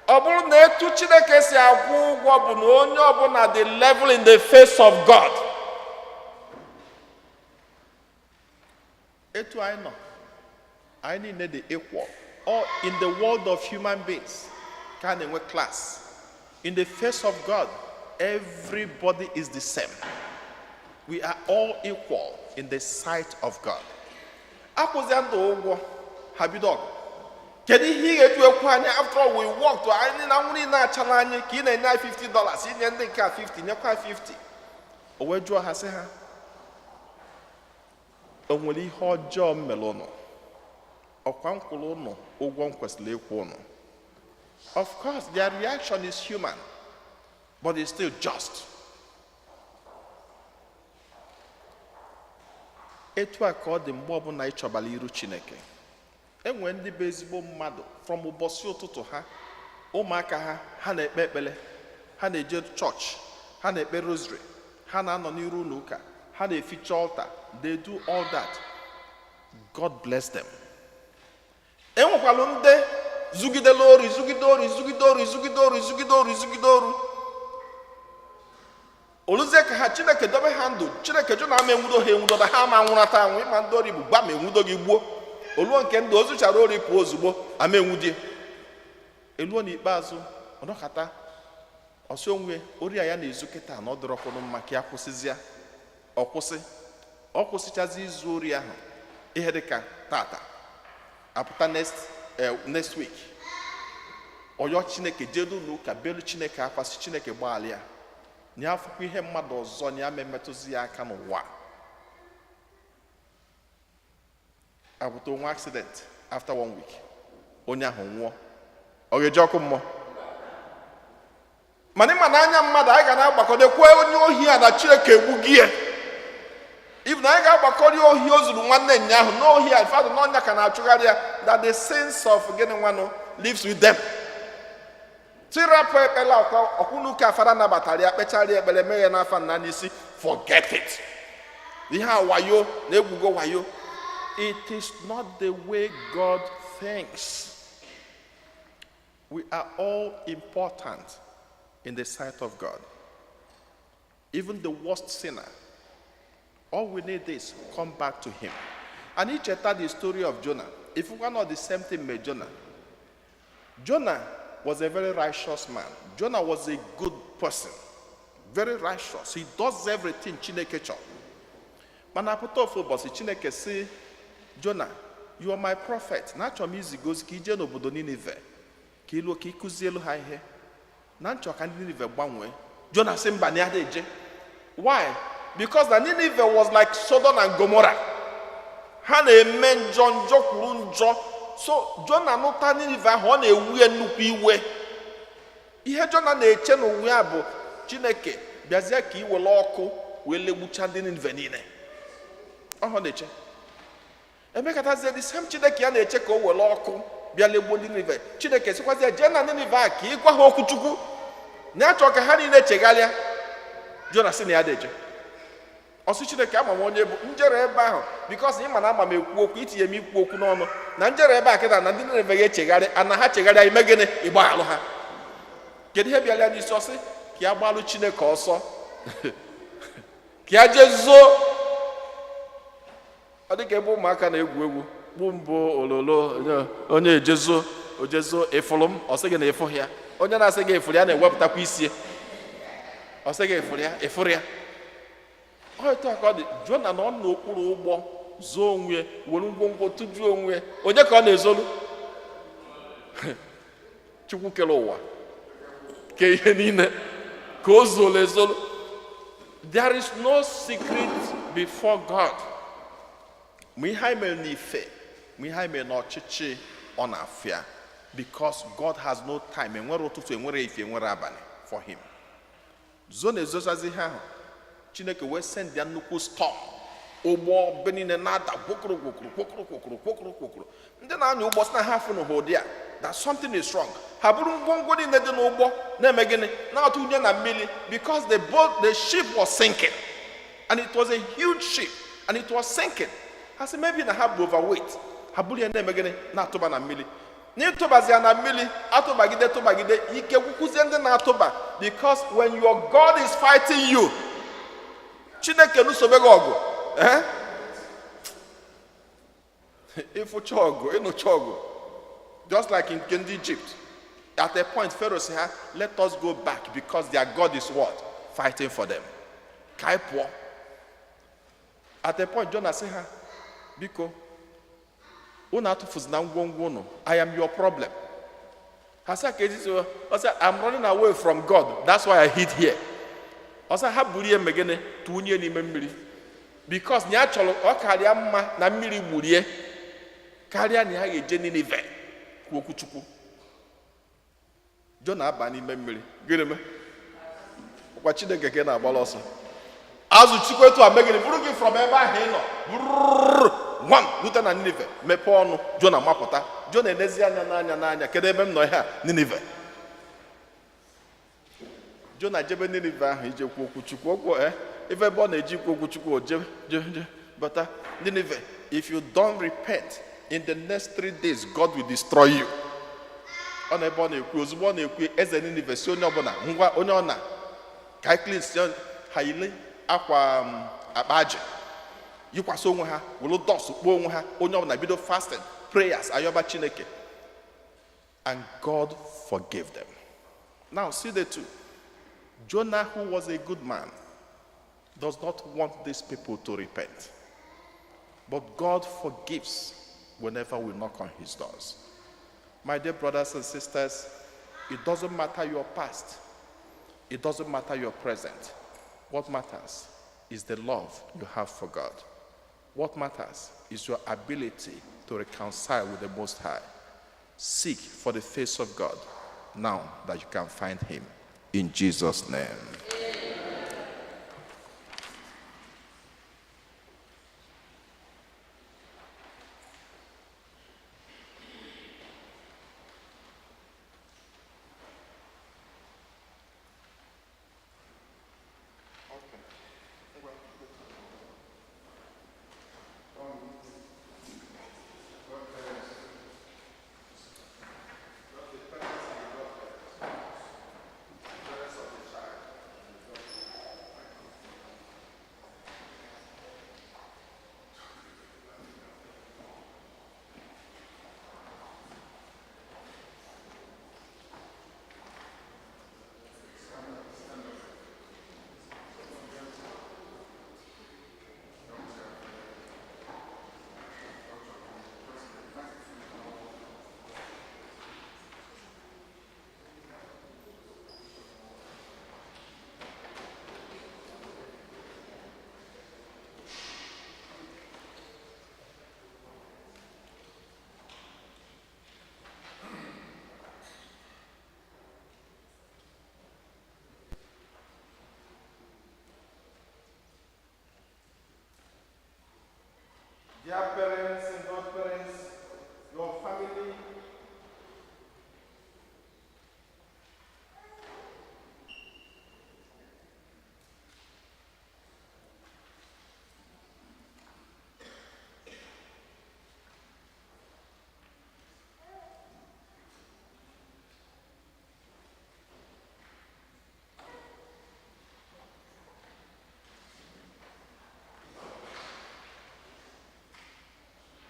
Ọ bụrụ na etu Chineke si akwụ ụgwọ bụ na onye ọbụla dị level in the face of God. Etu anyị nọ, anyị niile dị equal. Or in the world of human beings ka a na-enwe class. In the face of God, everybody is the same. We are all equal in the sight of God. Akwụzia ndụ ụgwọ, ha bido ọgụ. Kedu ihe ị ga-eji ekwu anyị? After all, we work to anyị na nwụrụ na-achala anyị ka ị na-enye anyị $50, inye ndị nke a 50, nyekwa 50. O wee jụọ ha sị ha, o nwere ihe ọjọọ m mere ụnụ? Ọkwa m kwụrụ ụnụ ụgwọ m kwesịrị ịkwụ ụnụ. Of course, their reaction is human, but it's still just. Etu a ka ọ dị mgbe ọbụla ị chọbara iru Chineke. Enwere ndị bụ ezigbo mmadụ from ụbọchị ụtụtụ ha, ụmụaka ha, ha na-ekpe ekpere, ha na-eje chọọchị, ha na-ekpe rosary, ha na-anọ n'iru ụlọ ụka, ha na-eficha altar. They do all that. God bless them. Enwekwalụ ndị zugidela ori, zugide ori, zugide ori, zugide ori, zugide ori, zugide oru, oluzie ka ha Chineke dobe ha ndụ. Chineke jụ na ama enwudo ha enwudo, na ha ama anwụnata anwụ. Ịma ndị ori bụ gba ma enwudo gị gbuo. Oluo nke ndụ o zuchara ori pụọ ozugbo, ama enwudie. Eluo n'ikpeazụ, ọnọkata ọsị onwe ori a ya na-ezu kịta na ọ dịrọkwanụ mma ka ya kwụsịzịa. Ọ kwụsị, ọ kwụsịchazi izu ori ahụ, ihe dịka tata apụta, next week, ọyọ Chineke, jedu n'ụka, belu Chineke akwa, sị Chineke gbaghalị ya, na ya afụkwa ihe mmadụ ọzọ, na ya ma emetụzi ya aka n'ụwa. Apụta onwe accident after one week, onye ahụ nwụọ. Ọ ga-eji ọkụ mmụọ? Mana ịma na anya mmadụ, anyị ga na-agbakọdo kwuo onye ohi a na Chineke egbugi ya. If na anyị ga-agbakọrị ohi o zuru nwanne nya ahụ na ohi a fadụ n'ọnya ka na-achụgharị ya, that the sense of gịnị nwanụ lives with them. Tirapụ ekpere ọkwụnụka fara nabatara ya, kpechara ya ekpere, mee ya n'afa nna n'isi, forget it. Ihe a wayo na egwugo wayo. It is not the way God thinks. We are all important in the sight of God, even the worst sinner. All we need is come back to him. And icheta the story of Jonah. If we are not the same thing with Jonah. Jonah was a very righteous man. Jonah was a good person, very righteous. He does everything Chineke chọrọ. Mana apụta ofu ụbọchị, Chineke sị Jonah, "You are my prophet, na achọrọ m iziga ozi ka ije n'obodo Ninive, ka iluo ka ịkụzielu ha ihe, na nchọ ka ndị Ninive gbanwee." Jonah sị mba, na ya eje. Why? Because na Ninive was like Sodom and Gomorrah. Ha na-eme njọ, njọ kwuru njọ. So Jonah nụta Ninive ahụ, ọ na-ewu ya nnukwu iwe. Ihe Jona na-eche n'ụwa ya bụ Chineke bịazie ka i were ọkụ wee legbucha ndị Ninive niile. Ọhụ na-eche emekatazie the same Chineke ya na-eche ka o were ọkụ bịa legbuo ndị Ninive. Chineke sịkwazie jee na Ninive a ka ị gwa ha okwu Chukwu na ya chọrọ ka ha niile chegharịa. Jona sị na ya na-eje. Ọsị Chineke ama m onye bụ njere ebe ahụ because ị ma na ama m ekwu okwu itinye m ikwu okwu n'ọnụ na njere ebe a kịta na ndị Ninive ga-echegharị ana ha chegharịa ime gịnị ịgbaghalụ ha. Kedu ihe bịara ya n'isi? Ọsị ka ya gbalụ Chineke ọsọ ka ya jee zoo. Ọ dị ka ebe ụmụaka na-egwu egwu kpụ mbụ ololo onye ejezo ojezo ịfụrụ m, ọ sị gị na ịfụghị ya. Onye na-asị gị ịfụrụ ya na-ewepụtakwa isi, ọ sị gị ịfụrụ ya ịfụrụ ya. Ọ etu a ka ọ dị. Jona nọ n'okpuru ụgbọ zoo onwe, were ngwongwo tụjuo onwe. Onye ka ọ na-ezolu? Chukwu kere ụwa ke ihe niile ka o zolu ezolu. There is no secret before God. Ma ihe anyị mere n'ife, ma ihe anyị mere n'ọchịchị, ọ na-afịa because God has no time. Enwere ụtụtụ, enwere ife, enwere abalị for him. Zo na-ezozazi ihe ahụ, Chineke wee send ya nnukwu storm. Ụgbọ be niile na-ada gwokoro gwokoro gwokoro gwokoro gwokoro gwokoro. Ndị na-anya ụgbọ sị na ha fụnụ ha ụdị a that something is wrong. Ha bụrụ ngwongwo niile dị n'ụgbọ na-eme gịnị na-atụnye na mmiri because the boat, the ship was sinking, and it was a huge ship and it was sinking. Ha sị maybe na ha bụ overweight. Ha bụrụ ya na-eme gịnị na-atụba na mmiri. N'ịtụbazi ya na mmiri, atụbagide tụbagide ike gwukwuzie ndị na-atụba because when your God is fighting you, Chineke nụsobe gị ọgụ, ịfụcha ọgụ, ịnụcha ọgụ, just like nke ndị Egypt. At a point Pharaoh sị ha, let us go back because their God is what? Fighting for them. Ka anyị pụọ. At a point Jonah sị ha, biko unu atụfuzina ngwongwo unu, I am your problem. Ha sị ka ezizi, ọ sị I'm running away from God, that's why I hid here. Ọ sị ha buru ihe megene tụnye n'ime mmiri because na ya chọrọ ọ karịa mma na mmiri gburie karịa na ya ga-eje Ninive kwuo okwu Chukwu. Jona aba n'ime mmiri, gịnị mee? Ọkwa Chineke ka ị na-agbara ọsọ. Azụ Chukwu etu a megịnị buru gị from ebe ahụ ị nọ brrrr nwam rute na Ninive, mepee ọnụ Jona mapụta. Jona enezi anya n'anya n'anya, kedu ebe m nọ ihe a? Ninive. Jona jebe Ninive ahụ ije kwuo okwu Chukwu. Okwu ife ebe ọ na-eji ikwu okwu Chukwu, o jebe jebe jebe bata Ninive. If you don't repent in the next 3 days, God will destroy you. Ọ na ebe ọ na-ekwu, ozugbo ọ na-ekwu, eze Ninive si onye ọbụla ngwa onye ọ na ka cleanse ha yile akwa akpa ajị yikwasị onwe ha, were dust kpuo onwe ha, onye ọbụla bido fasting, prayers, ayọba Chineke. And God forgave them. Now see the two. Jonah, who was a good man, does not want these people to repent. But God forgives whenever we knock on his doors. My dear brothers and sisters, it doesn't matter your past. It doesn't matter your present. What matters is the love you have for God. What matters is your ability to reconcile with the Most High. Seek for the face of God now that you can find him. In Jesus' name. Dear parents and godparents, your family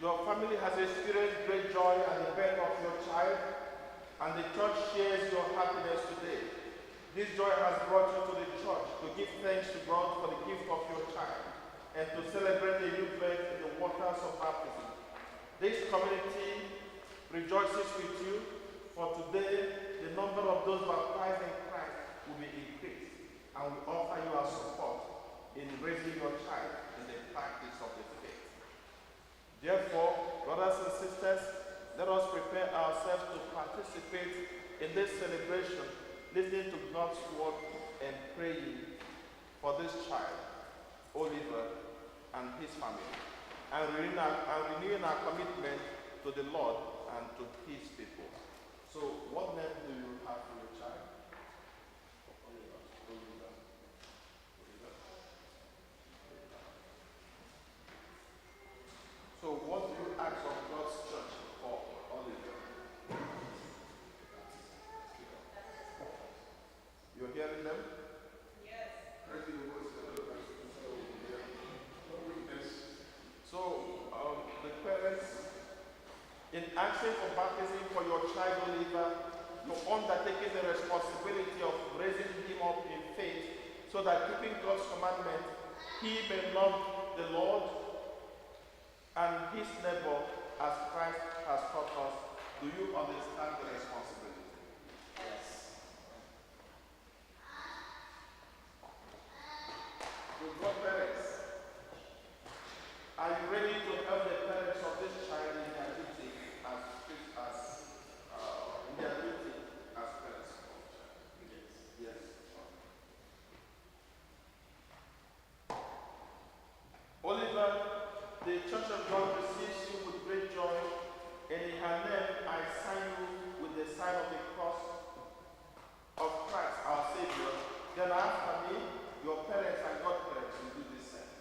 Your family has experienced great joy at the birth of your child, and the church shares your happiness today. This joy has brought you to the church to give thanks to God for the gift of your child and to celebrate the new birth in the waters of baptism. This community rejoices with you, for today the number of those baptized in Christ will be increased, and we offer you our support in raising your child in the practice of the faith. Therefore, brothers and sisters, let us prepare ourselves to participate in this celebration, listening to God's word and praying for this child, Oliver, and his family, and renewing our commitment to the Lord and to his people. So, what name do you have for your child? Oliver. Oliver. Oliver. So, what do you ask of God's church for Oliver? You're hearing them? Yes. So, the parents, in asking for baptism for your child Oliver, you're undertaking the responsibility of raising him up in faith so that keeping God's commandment, he may love the Lord and his neighbor as Christ has taught us. Do you understand the responsibility? Yes. Good godparents, are you ready to help the parents of this child in their duty as parents of the child? Yes. Yes. Oliver, the Church of God receives you with great joy, and in her name I sign you with the sign of the cross of Christ our Savior. Then after me, your parents and godparents will do the same.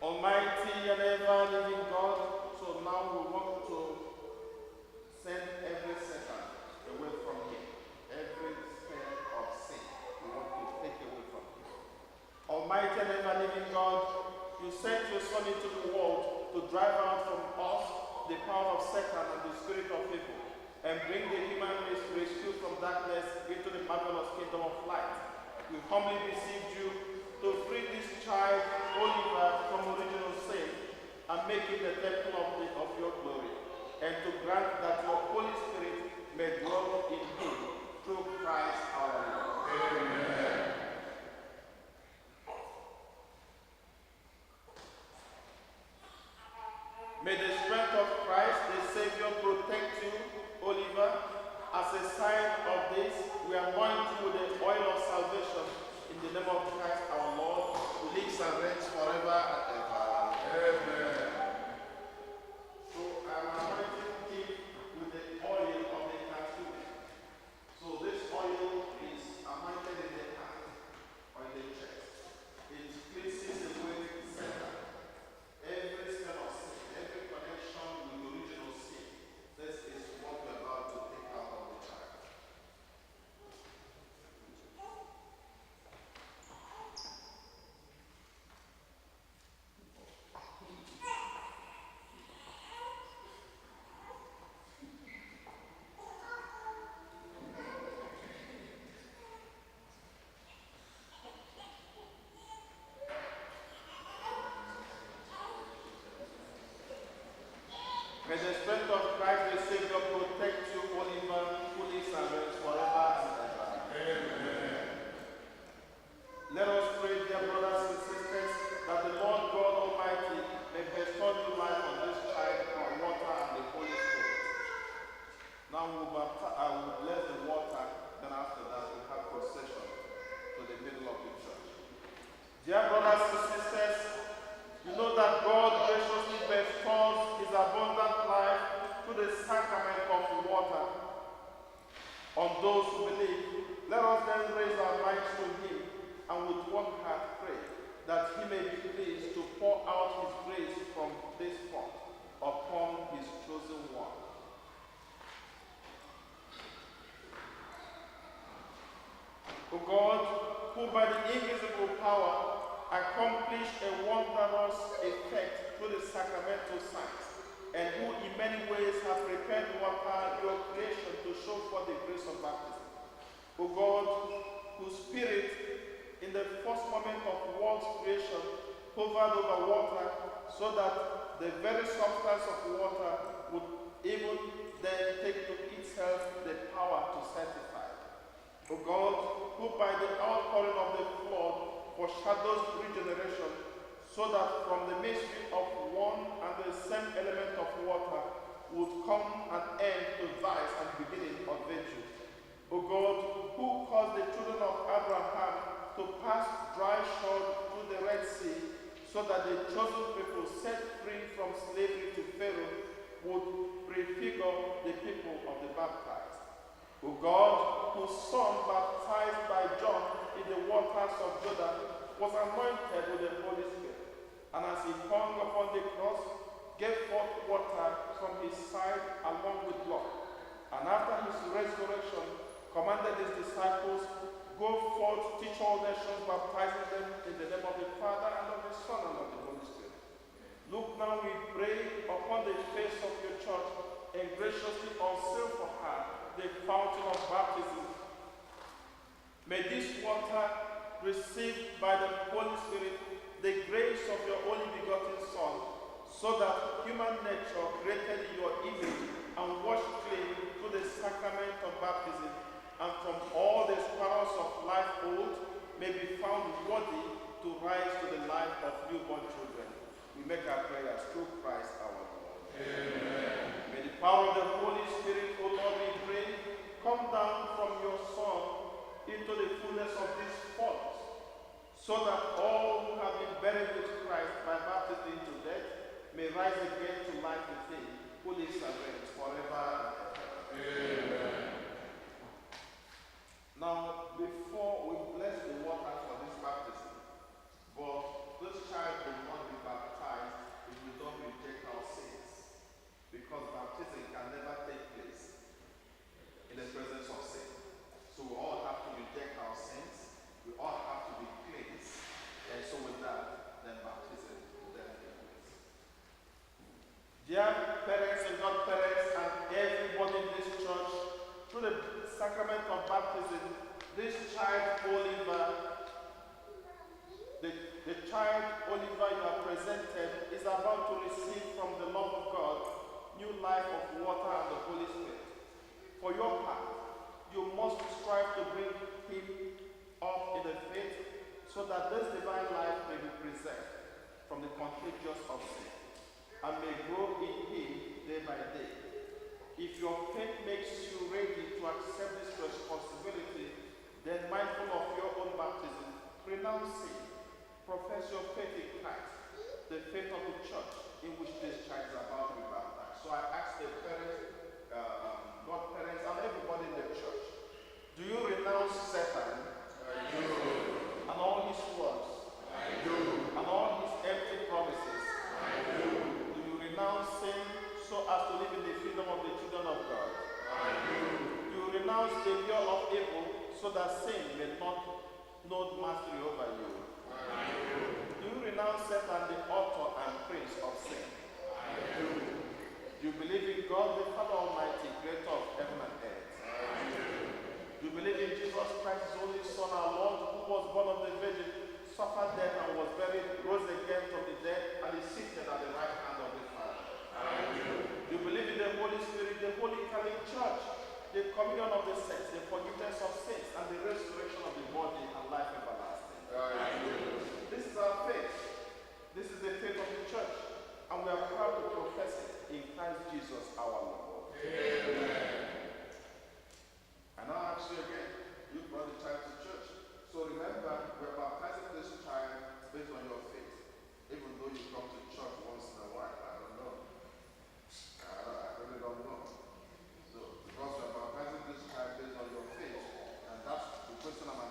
Almighty and ever-living God, so now we want to send every Satan away from him. Every spell of sin we want to take away from him. Almighty and ever-living God, you sent your Son into the world to drive out from us the power of Satan and the spirit of evil, and bring the human race rescued from darkness into the marvelous kingdom of light. We humbly beseech you to free this child, Oliver, from original sin and make it the temple of your glory, and to grant that your Holy Spirit may dwell in him through Christ our Lord. Amen. May the strength of Christ, the Savior, protect you, Oliver. As a sign of this, we anoint you with the oil of salvation in the name of Christ our Lord, who lives and reigns forever and ever. Amen. So I'm anointing him with the oil of the catechumens. So this oil is O God, who by the invisible power accomplished a wondrous effect through the sacramental signs, and who in many ways have prepared water, your creation, to show forth the grace of baptism. O God, whose spirit in the first moment of world's creation hovered over water, so that the very substance of water would even then take to itself the power to sanctify. O God, who by the outpouring of the flood foreshadows regeneration, so that from the mystery of one and the same element of water would come an end to vice and beginning of virtue. O God, who caused the children of Abraham to pass dry shod through the Red Sea, so that the chosen people set free from slavery to Pharaoh would prefigure the people of the baptized. O God, whose son, baptized by John in the waters of Jordan, was anointed with the Holy Spirit, and as he hung upon the cross, gave forth water from his side along with blood, and after his resurrection, commanded his disciples, "Go forth, teach all nations, baptizing them in the name of the Father, and of the Son, and of the Holy Spirit." Look now, we pray, upon the face of your church, and graciously unseal for her the fountain of baptism. May this water, received by the Holy Spirit, the grace of your only begotten Son, so that human nature created in your image and washed clean through the sacrament of baptism, and from all the sparrows of life old, may be found worthy to rise to the life of newborn children. We make our prayers through Christ our Lord. Amen. May the power of the Holy Spirit, O Lord, we pray, come down from your Son into the fullness of this font, so that all who have been buried with Christ by baptism into death may rise again to life with him, who lives and reigns forever and ever. Amen. Now, before we bless the water for this baptism, but this child will not be baptized if we don't reject our sins, because baptism can never take place in the presence of sin. So we all have to reject our sins, we all have to be cleansed, and so with that, then baptism will then take place. Dear parents and godparents and everybody in this church, through the sacrament of baptism, this child Oliver, the child Oliver you are presented is about to receive from the love of God new life of water and the Holy Spirit. For your part, you must strive to bring him up in the faith so that this divine life may be preserved from the contagious of sin and may grow in him day by day. If your faith makes you ready to accept this responsibility, then mindful of your own baptism, renounce sin, profess your faith in Christ, the faith of the church in which this child is about to be baptized. So I ask the parents, godparents, and everybody in the church, do you renounce Satan? I do. And all his works? I do. And all his empty promises? I do. Do you renounce sin so as to live in the freedom of the children of God? I do. Do you renounce the lure of evil so that sin may not know mastery over you? I do. Do you renounce Satan, the author and prince of sin? I do. Do you believe in God, the Father Almighty, creator of heaven and earth? I do. Do you believe in Jesus Christ, his only Son, our Lord, who was born of the Virgin, suffered death and was buried, rose again from the dead, and is seated at the right hand of the Father? I do. Do you believe in the Holy Spirit, the Holy Catholic Church, the communion of the saints, the forgiveness of sins, and the resurrection of the body and life everlasting? I do. This is our faith. This is the faith of the church, and we are proud to profess it in Christ Jesus our Lord. Amen. And I ask you again, you brought the child to church. So remember, we're baptizing this child based on your faith. Even though you come to church once in a while, I don't know. I really don't know. So, because we're baptizing this child based on your faith, and that's the question I'm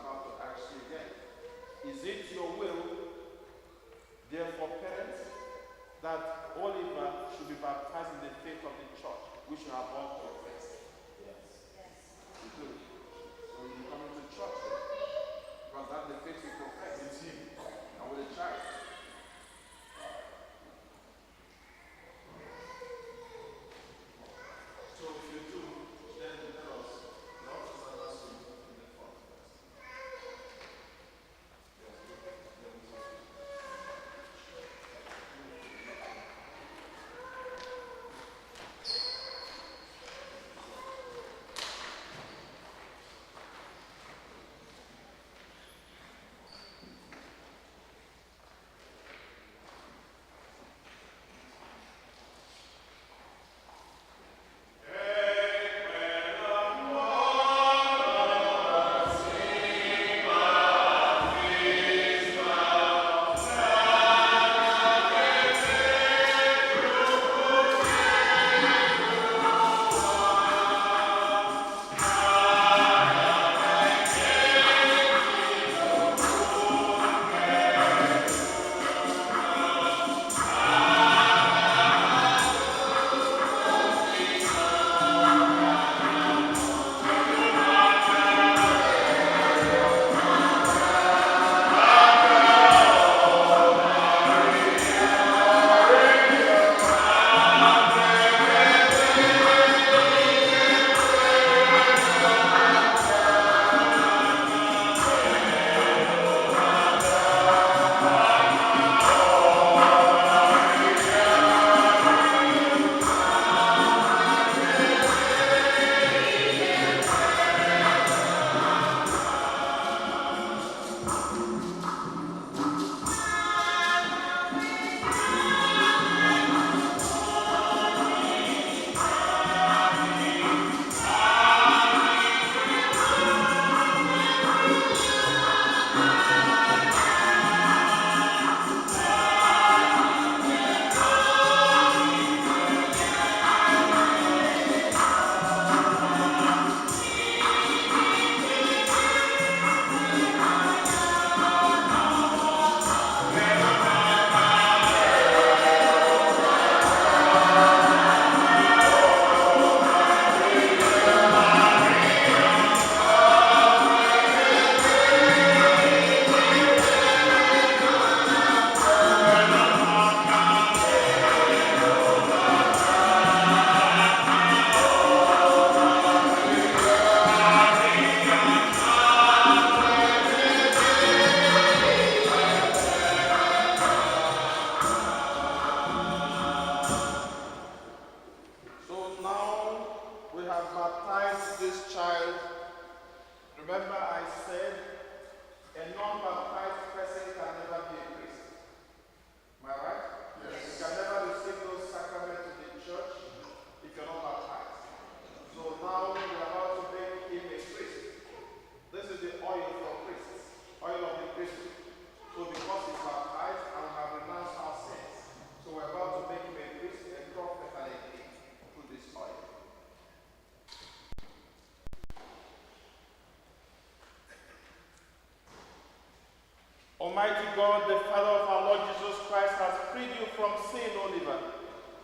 Almighty God, the Father of our Lord Jesus Christ, has freed you from sin, Oliver,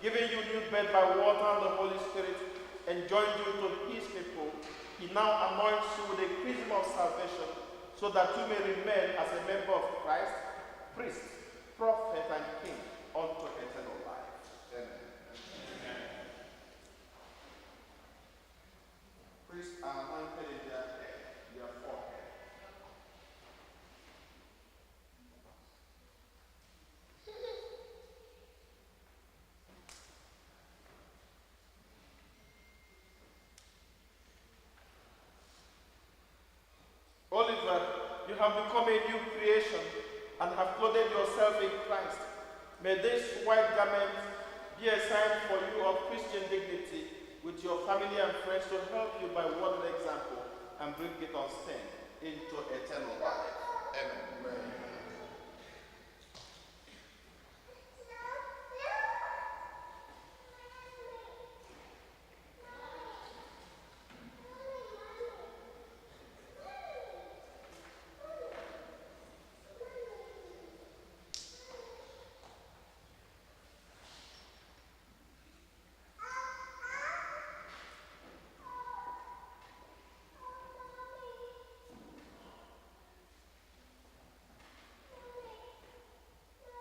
giving you new birth by water and the Holy Spirit, and joined you to his people. He now anoints you with the chrism of salvation, so that you may remain as a member of Christ, priest, prophet, and king unto eternal life. Amen. Amen. Priests are anointed in their head, their forehead. Oliver, you have become a new creation and have clothed yourself in Christ. May this white garment be a sign for you of Christian dignity with your family and friends to help you by word and example and bring it unstained into eternal life. Amen. Amen.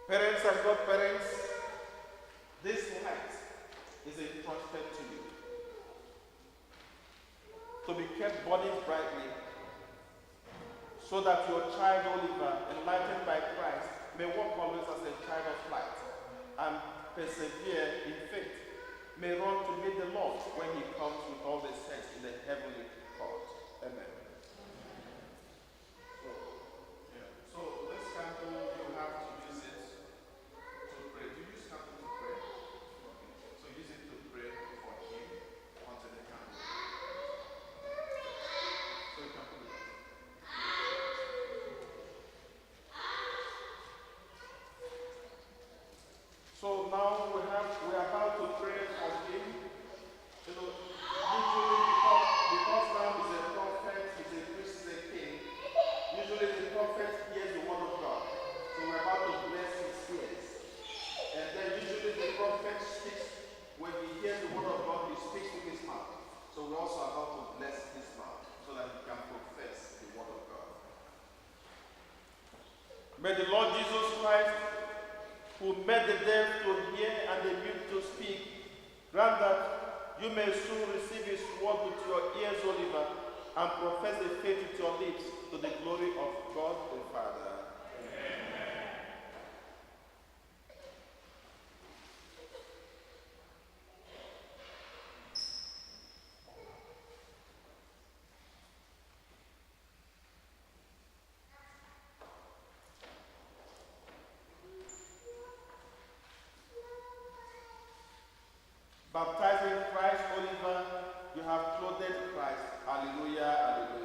Parents and godparents, this light is entrusted to you to be kept burning brightly so that your child Oliver, enlightened by Christ, may walk always as a child of light and persevere in faith, may run to meet the Lord when he comes with all the saints in the heavenly court. Amen. So this candle, you have to use it to pray. Do you use candle to pray? Okay. So use it to pray for him until the candle. So you can put it. So now we are about to pray for him. You know, usually because now he's a prophet, he's a priest, he's a king. Usually the prophet hears the word of God. So we're about to bless his ears. And then usually the prophet speaks, when he hears the word of God, he speaks with his mouth. So we're also about to bless his mouth so that he can profess the word of God. May the Lord Jesus Christ, who made the deaf to hear and the mute to speak, grant that you may soon receive his word with your ears, Oliver, and profess the faith with your lips to the glory of God the Father. Amen. Baptizing Christ, Oliver, you have clothed Christ. Hallelujah, hallelujah.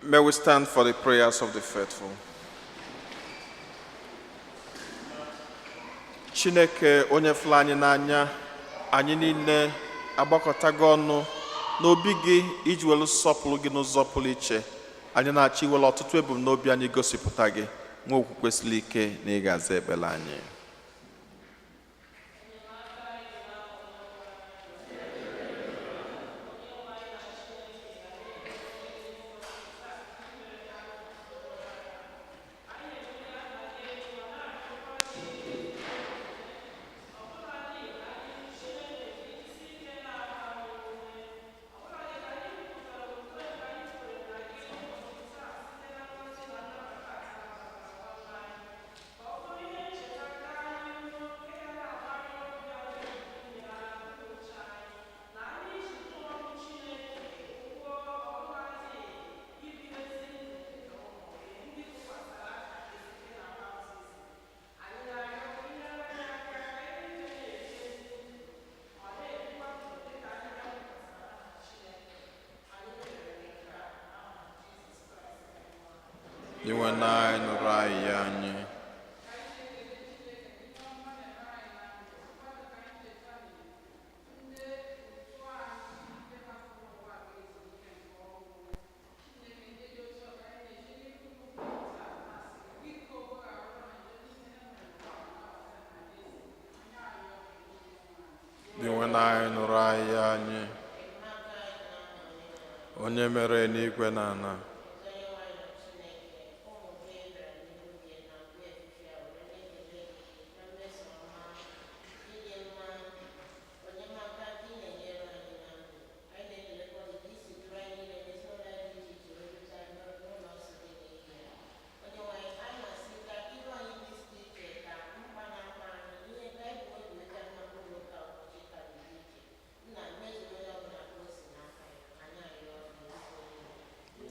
May we stand for the prayers of the faithful. Chineke onye fụrụ anyị n'anya, anyị niile agbakọtago ọnụ n'obi gị iji welu sọpụrụ gị n'ụzọ pụrụ iche. Anyị na-achọ iwere ọtụtụ ebumnobi anyị gosipụta gị, nwee okwukwe siri ike na ị ga-aza ekpere anyị. Dinwe anyị nụrụ ayịyọ anyị. Dinwe anyị nụrụ ayịyọ anyị. Onye mere n'igwe na ala.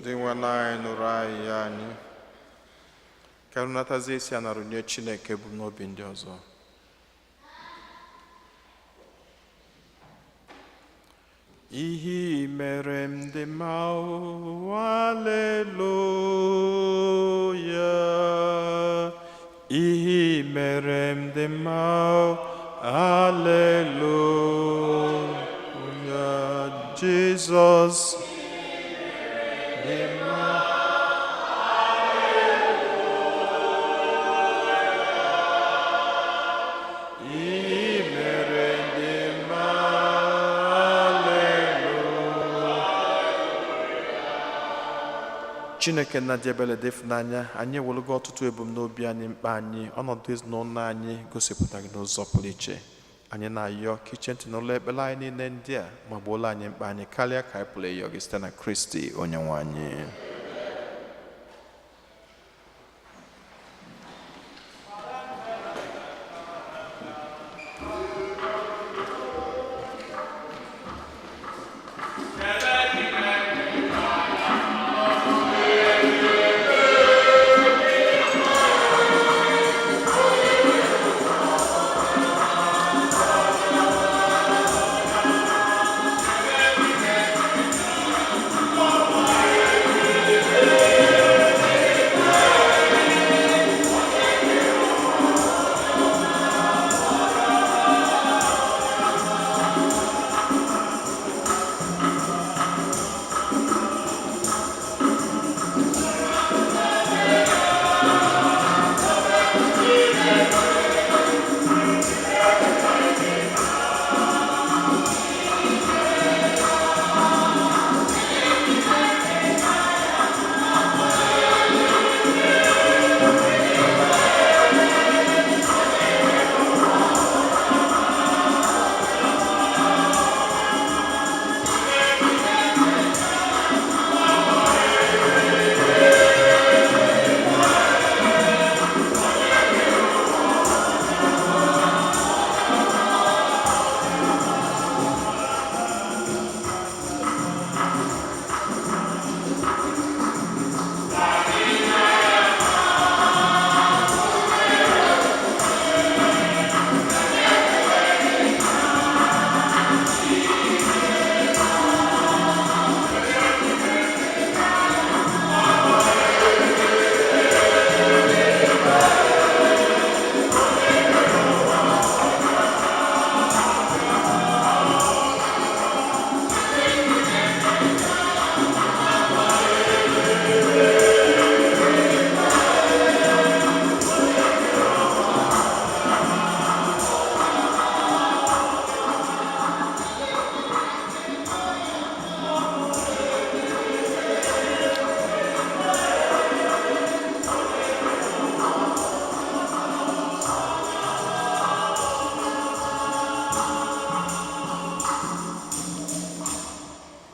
Dinwe anyị nụrụ ayịyọ anyị. Ka natazie isi a narụ nye Chineke bụ n'obi ndị ọzọ. Ihe i mere m dị mma o, aleluya. Ihe i mere m dị mma o, aleluya. Jizọs dị mma. Ihe i mere dị mma, aleluya. Chineke nna dị ebere dị ịfụnanya, anyị ewelugo ọtụtụ ebumnobi anyị, mkpa anyị, ọnọdụ ezinụlọ anyị gosipụtara gị n'ụzọ pụrụ iche. Anyị na-ayọ ka iche ntị n'ụlọ ekpere anyị niile ndị a ma gbuola anyị mkpa anyị karịa ka anyị pụrụ ịyọ gị site na Kristi onye nwe anyị.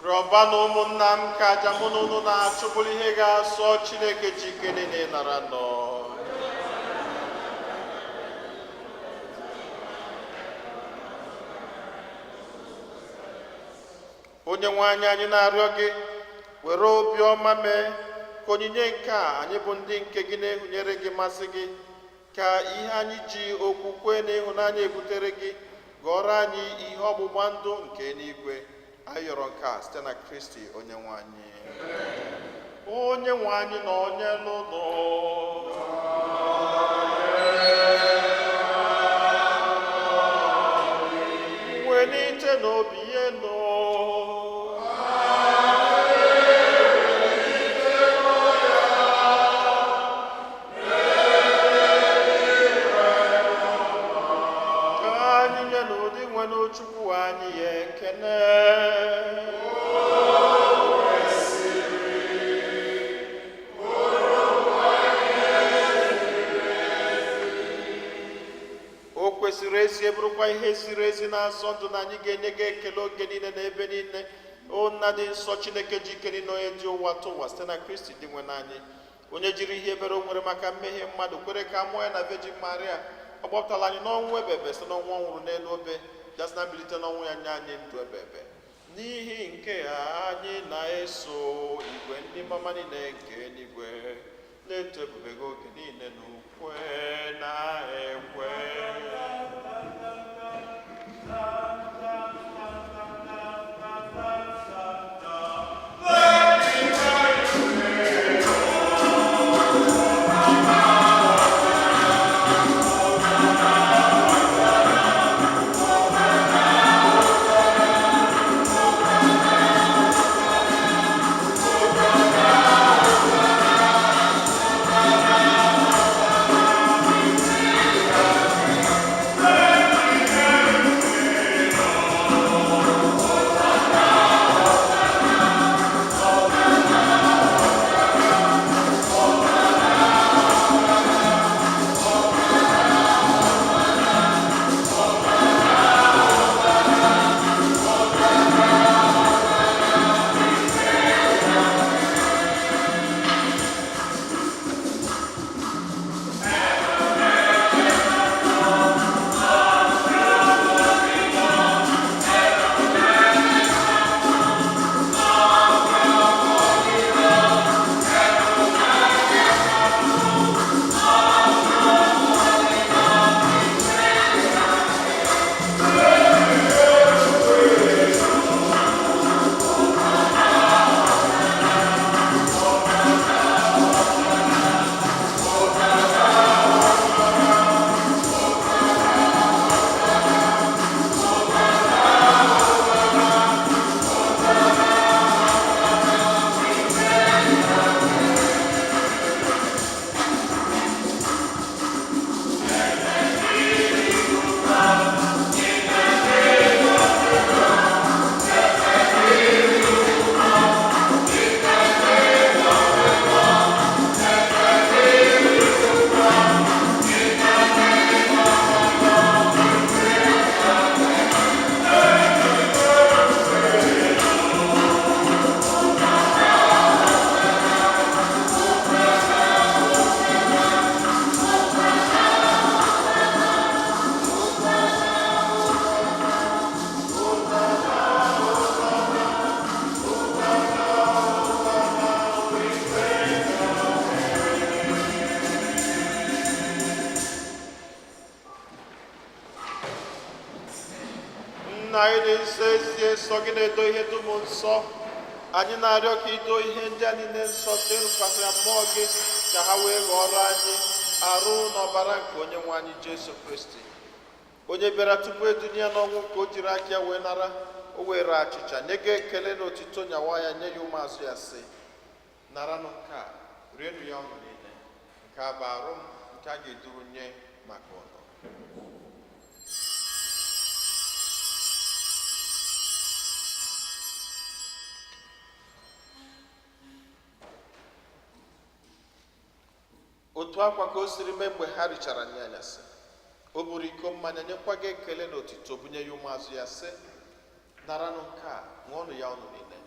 Rịọba na ụmụnna m ka aja mụ na unu na-achụ bụrụ ihe ga-asọ Chineke ji ike niile nara nọ. Onye nwe anyị, anyị na-arịọ gị, were obiọma mee ka onyinye nke a anyị bụ ndị nke gị na-ehunyere gị masị gị, ka ihe anyị ji okwukwe na ịhụnanya ebutere gị gọọrọ anyị ihe ọgbụgba ndụ nke eluigwe. Anyị yọrọ nke a site na Kristi onye nwe anyị. Onye nwe anyị na onye n'ụlọ. Welite n'obi ihe nọ. Ka anyị nye n'ụdị nwere Chukwu anyị ya ekene. O kwesịrị ezi, bụrụkwa ihe ziri ezi na nsọ ndụ na anyị ga-enye gị ekele oge niile na ebe niile, o Nna dị nsọ, Chineke ji ike niile, onye dị ụwa tụwa, site na Kristi dị nwe n'anyị, onye jiri ihe ebere o nwere maka mmehie mmadụ kwere ka a mụọ ya na Virgin Maria. Ọ gbapụtara anyị n'ọnwụ ebebe site n'ọnwụ ọ nwụrụ n'elu obe, bịa sị na mbilite n'ọnwụ ya nye anyị ndụ ebebe. N'ihi nke a, anyị na-eso igwe ndị mama niile nke eluigwe na-eto ebube gị oge niile n'ukwe na ekwe. Nna anyị dị nsọ, ezie nsọ gị na-edo ihe dum nsọ. Anyị na-arịọ ka ido ihe ndị a niile nsọ site n'ịkwasịra mmụọ gị, ka ha wee ghọrọ anyị arụ na ọbara nke onye nwe anyị Jesu Kristi, onye bịara tupu edunye ya n'ọnwụ ka o jiri aka ya wee nara. O were achịcha, nye gị ekele na otito, nyawa ya, nye ya ụmụazụ ya, sị: "Naranụ nke a, rienụ ya ọnụ niile. Nke a bụ arụ m nke a ga-eduru nye maka ụnụ." Otu akwa ka o siri mee mgbe ha richara nri anyasị, o buru iko mmanya, nyekwa gị ekele na otito, bunye ya ụmụazụ ya, sị: "Naranụ nke a, ṅụọnụ ya ọnụ niile.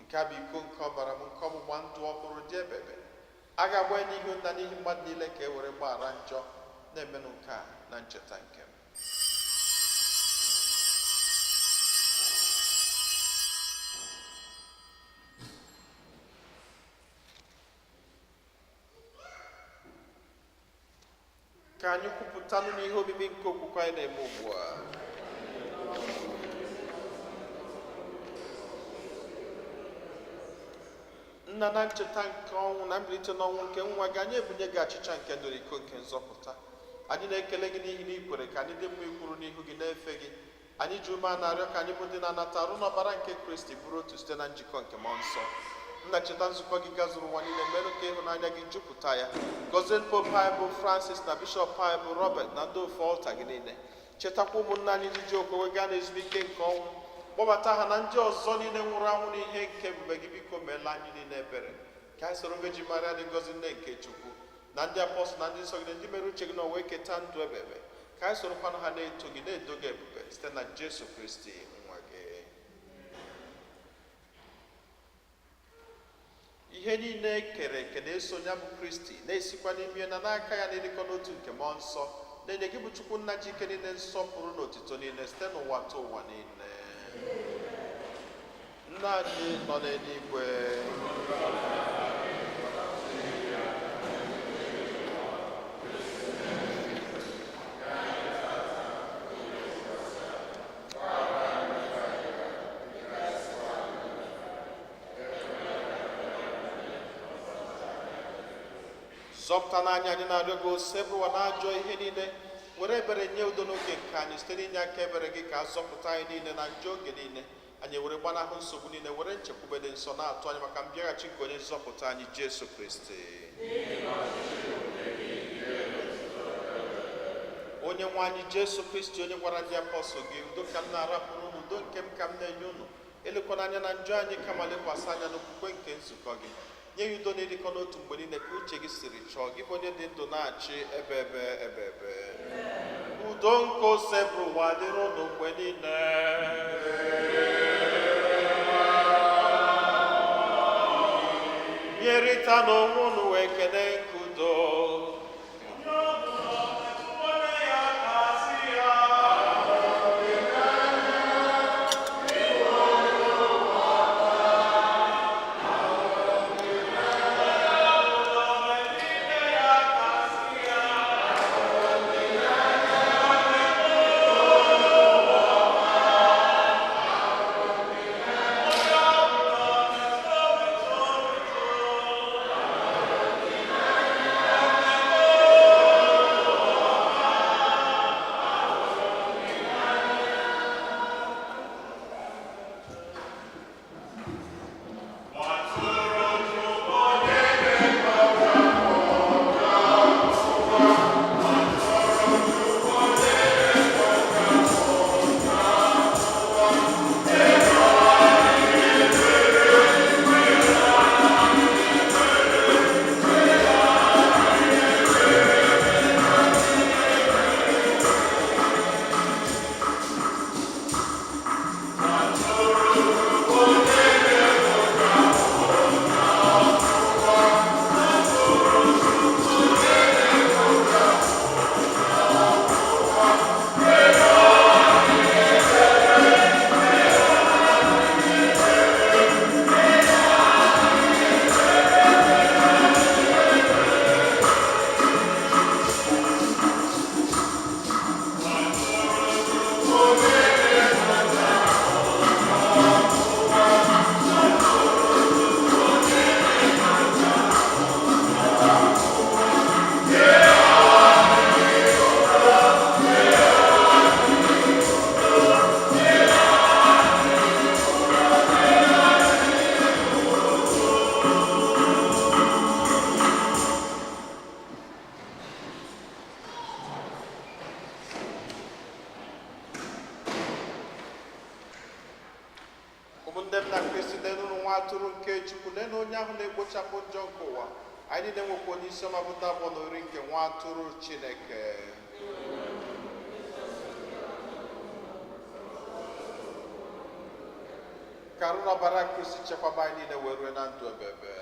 Nke a bụ iko nke ọbara m nke ọgbụgba ndụ ọhụrụ dị ebebe. A ga-agba ya n'ihu nna n'ihi mmadụ niile ka e were gbaghara njọ. Na-emenụ nke a na ncheta nke m." Ka anyị kwupụtanụ n'ihe omimi nke okwukwe anyị na-eme ugbu a. Nna, na ncheta nke ọnwụ na mbilite n'ọnwụ nke nwa gị, anyị ebunye gị achịcha nke ndụ na iko nke nzọpụta. Anyị na-ekele gị n'ihi na ị kwere ka anyị dị mma ikwuru n'ihu gị na-efe gị. Anyị ji ume a na-arịọ ka anyị bụ ndị na-anata arụ n'ọbara nke Kristi bụrụ otu site na njikọ nke mmụọ nsọ. Nna, cheta nzukọ gị gazuru ụwa niile, merụ ka ịhụnanya gị jupụta ya. Gọzie Pope anyị bụ Francis na Bishọp anyị bụ Robert na ndị ofe ọlta gị niile. Chetakwa ụmụnna anyị ndị ji okwekwe gaa n'ezumike nke ọnwụ, kpọbata ha na ndị ọzọ niile nwụrụ anwụ n'ihe nke ebube gị. Biko meela anyị niile ebere, ka anyị soro Virgin Maria dị ngọzi, nne nke Chukwu, na ndị apọstụl na ndị nsọ gị na ndị mere uche gị n'ụwa eketa ndụ ebebe, ka anyị sorokwanụ ha na-eto gị, na-edo gị ebube site na Jesu Kristi nwa gị. Ihe niile e kere eke na-eso ya bụ Kristi na-esikwa n'ime na n'aka ya na-erikọ n'otu nke mmụọ nsọ, na-enye gị bụ Chukwu nna ji ike niile nsọpụrụ na otito niile site n'ụwa ta ụwa niile. Nna anyị nọ n'eluigwe, zọpụta n'anya anyị na-arịọ gị, osebụwa na ajọ ihe niile, were ebere nye udo n'oge nke anyị. Site n'inye aka ebere gị, ka a zọpụta anyị niile na njọ oge niile, anyị were gbanahụ nsogbu niile, were nchekwube dị nsọ na-atụ anyị maka mbịaghachi nke onye nzọpụta anyị Jesu Kristi. Onye nwe anyị Jesu Kristi, onye gwara ndị apọstụl gị, "Udo ka m na-arapụrụ unu, udo nke m ka m na-enye unu," elekwana anya na njọ anyị, kama lekwasị anya n'okwukwe nke nzukọ gị, nye ya udo na ịdịkọ n'otu mgbe niile ka uche gị siri chọọ, gị bụ onye dị ndụ na-achị ebe ebe ebe ebe. Udo nke Osebụrụwa dịrị unu mgbe niile. Nyerịta n'onwe unu wee kene nke udo. Ụmụnne m na Kristi, n'elu nwa atụrụ nke Chukwu, n'elu onye ahụ na-ekpochapụ njọ nke ụwa. Anyị niile nwekwa onye isi ọma bụ ndị abụọ na ori nke nwa atụrụ Chineke. Ka arụ na ọbara Kristi chekwaba anyị niile wee rue na ndụ ebebe.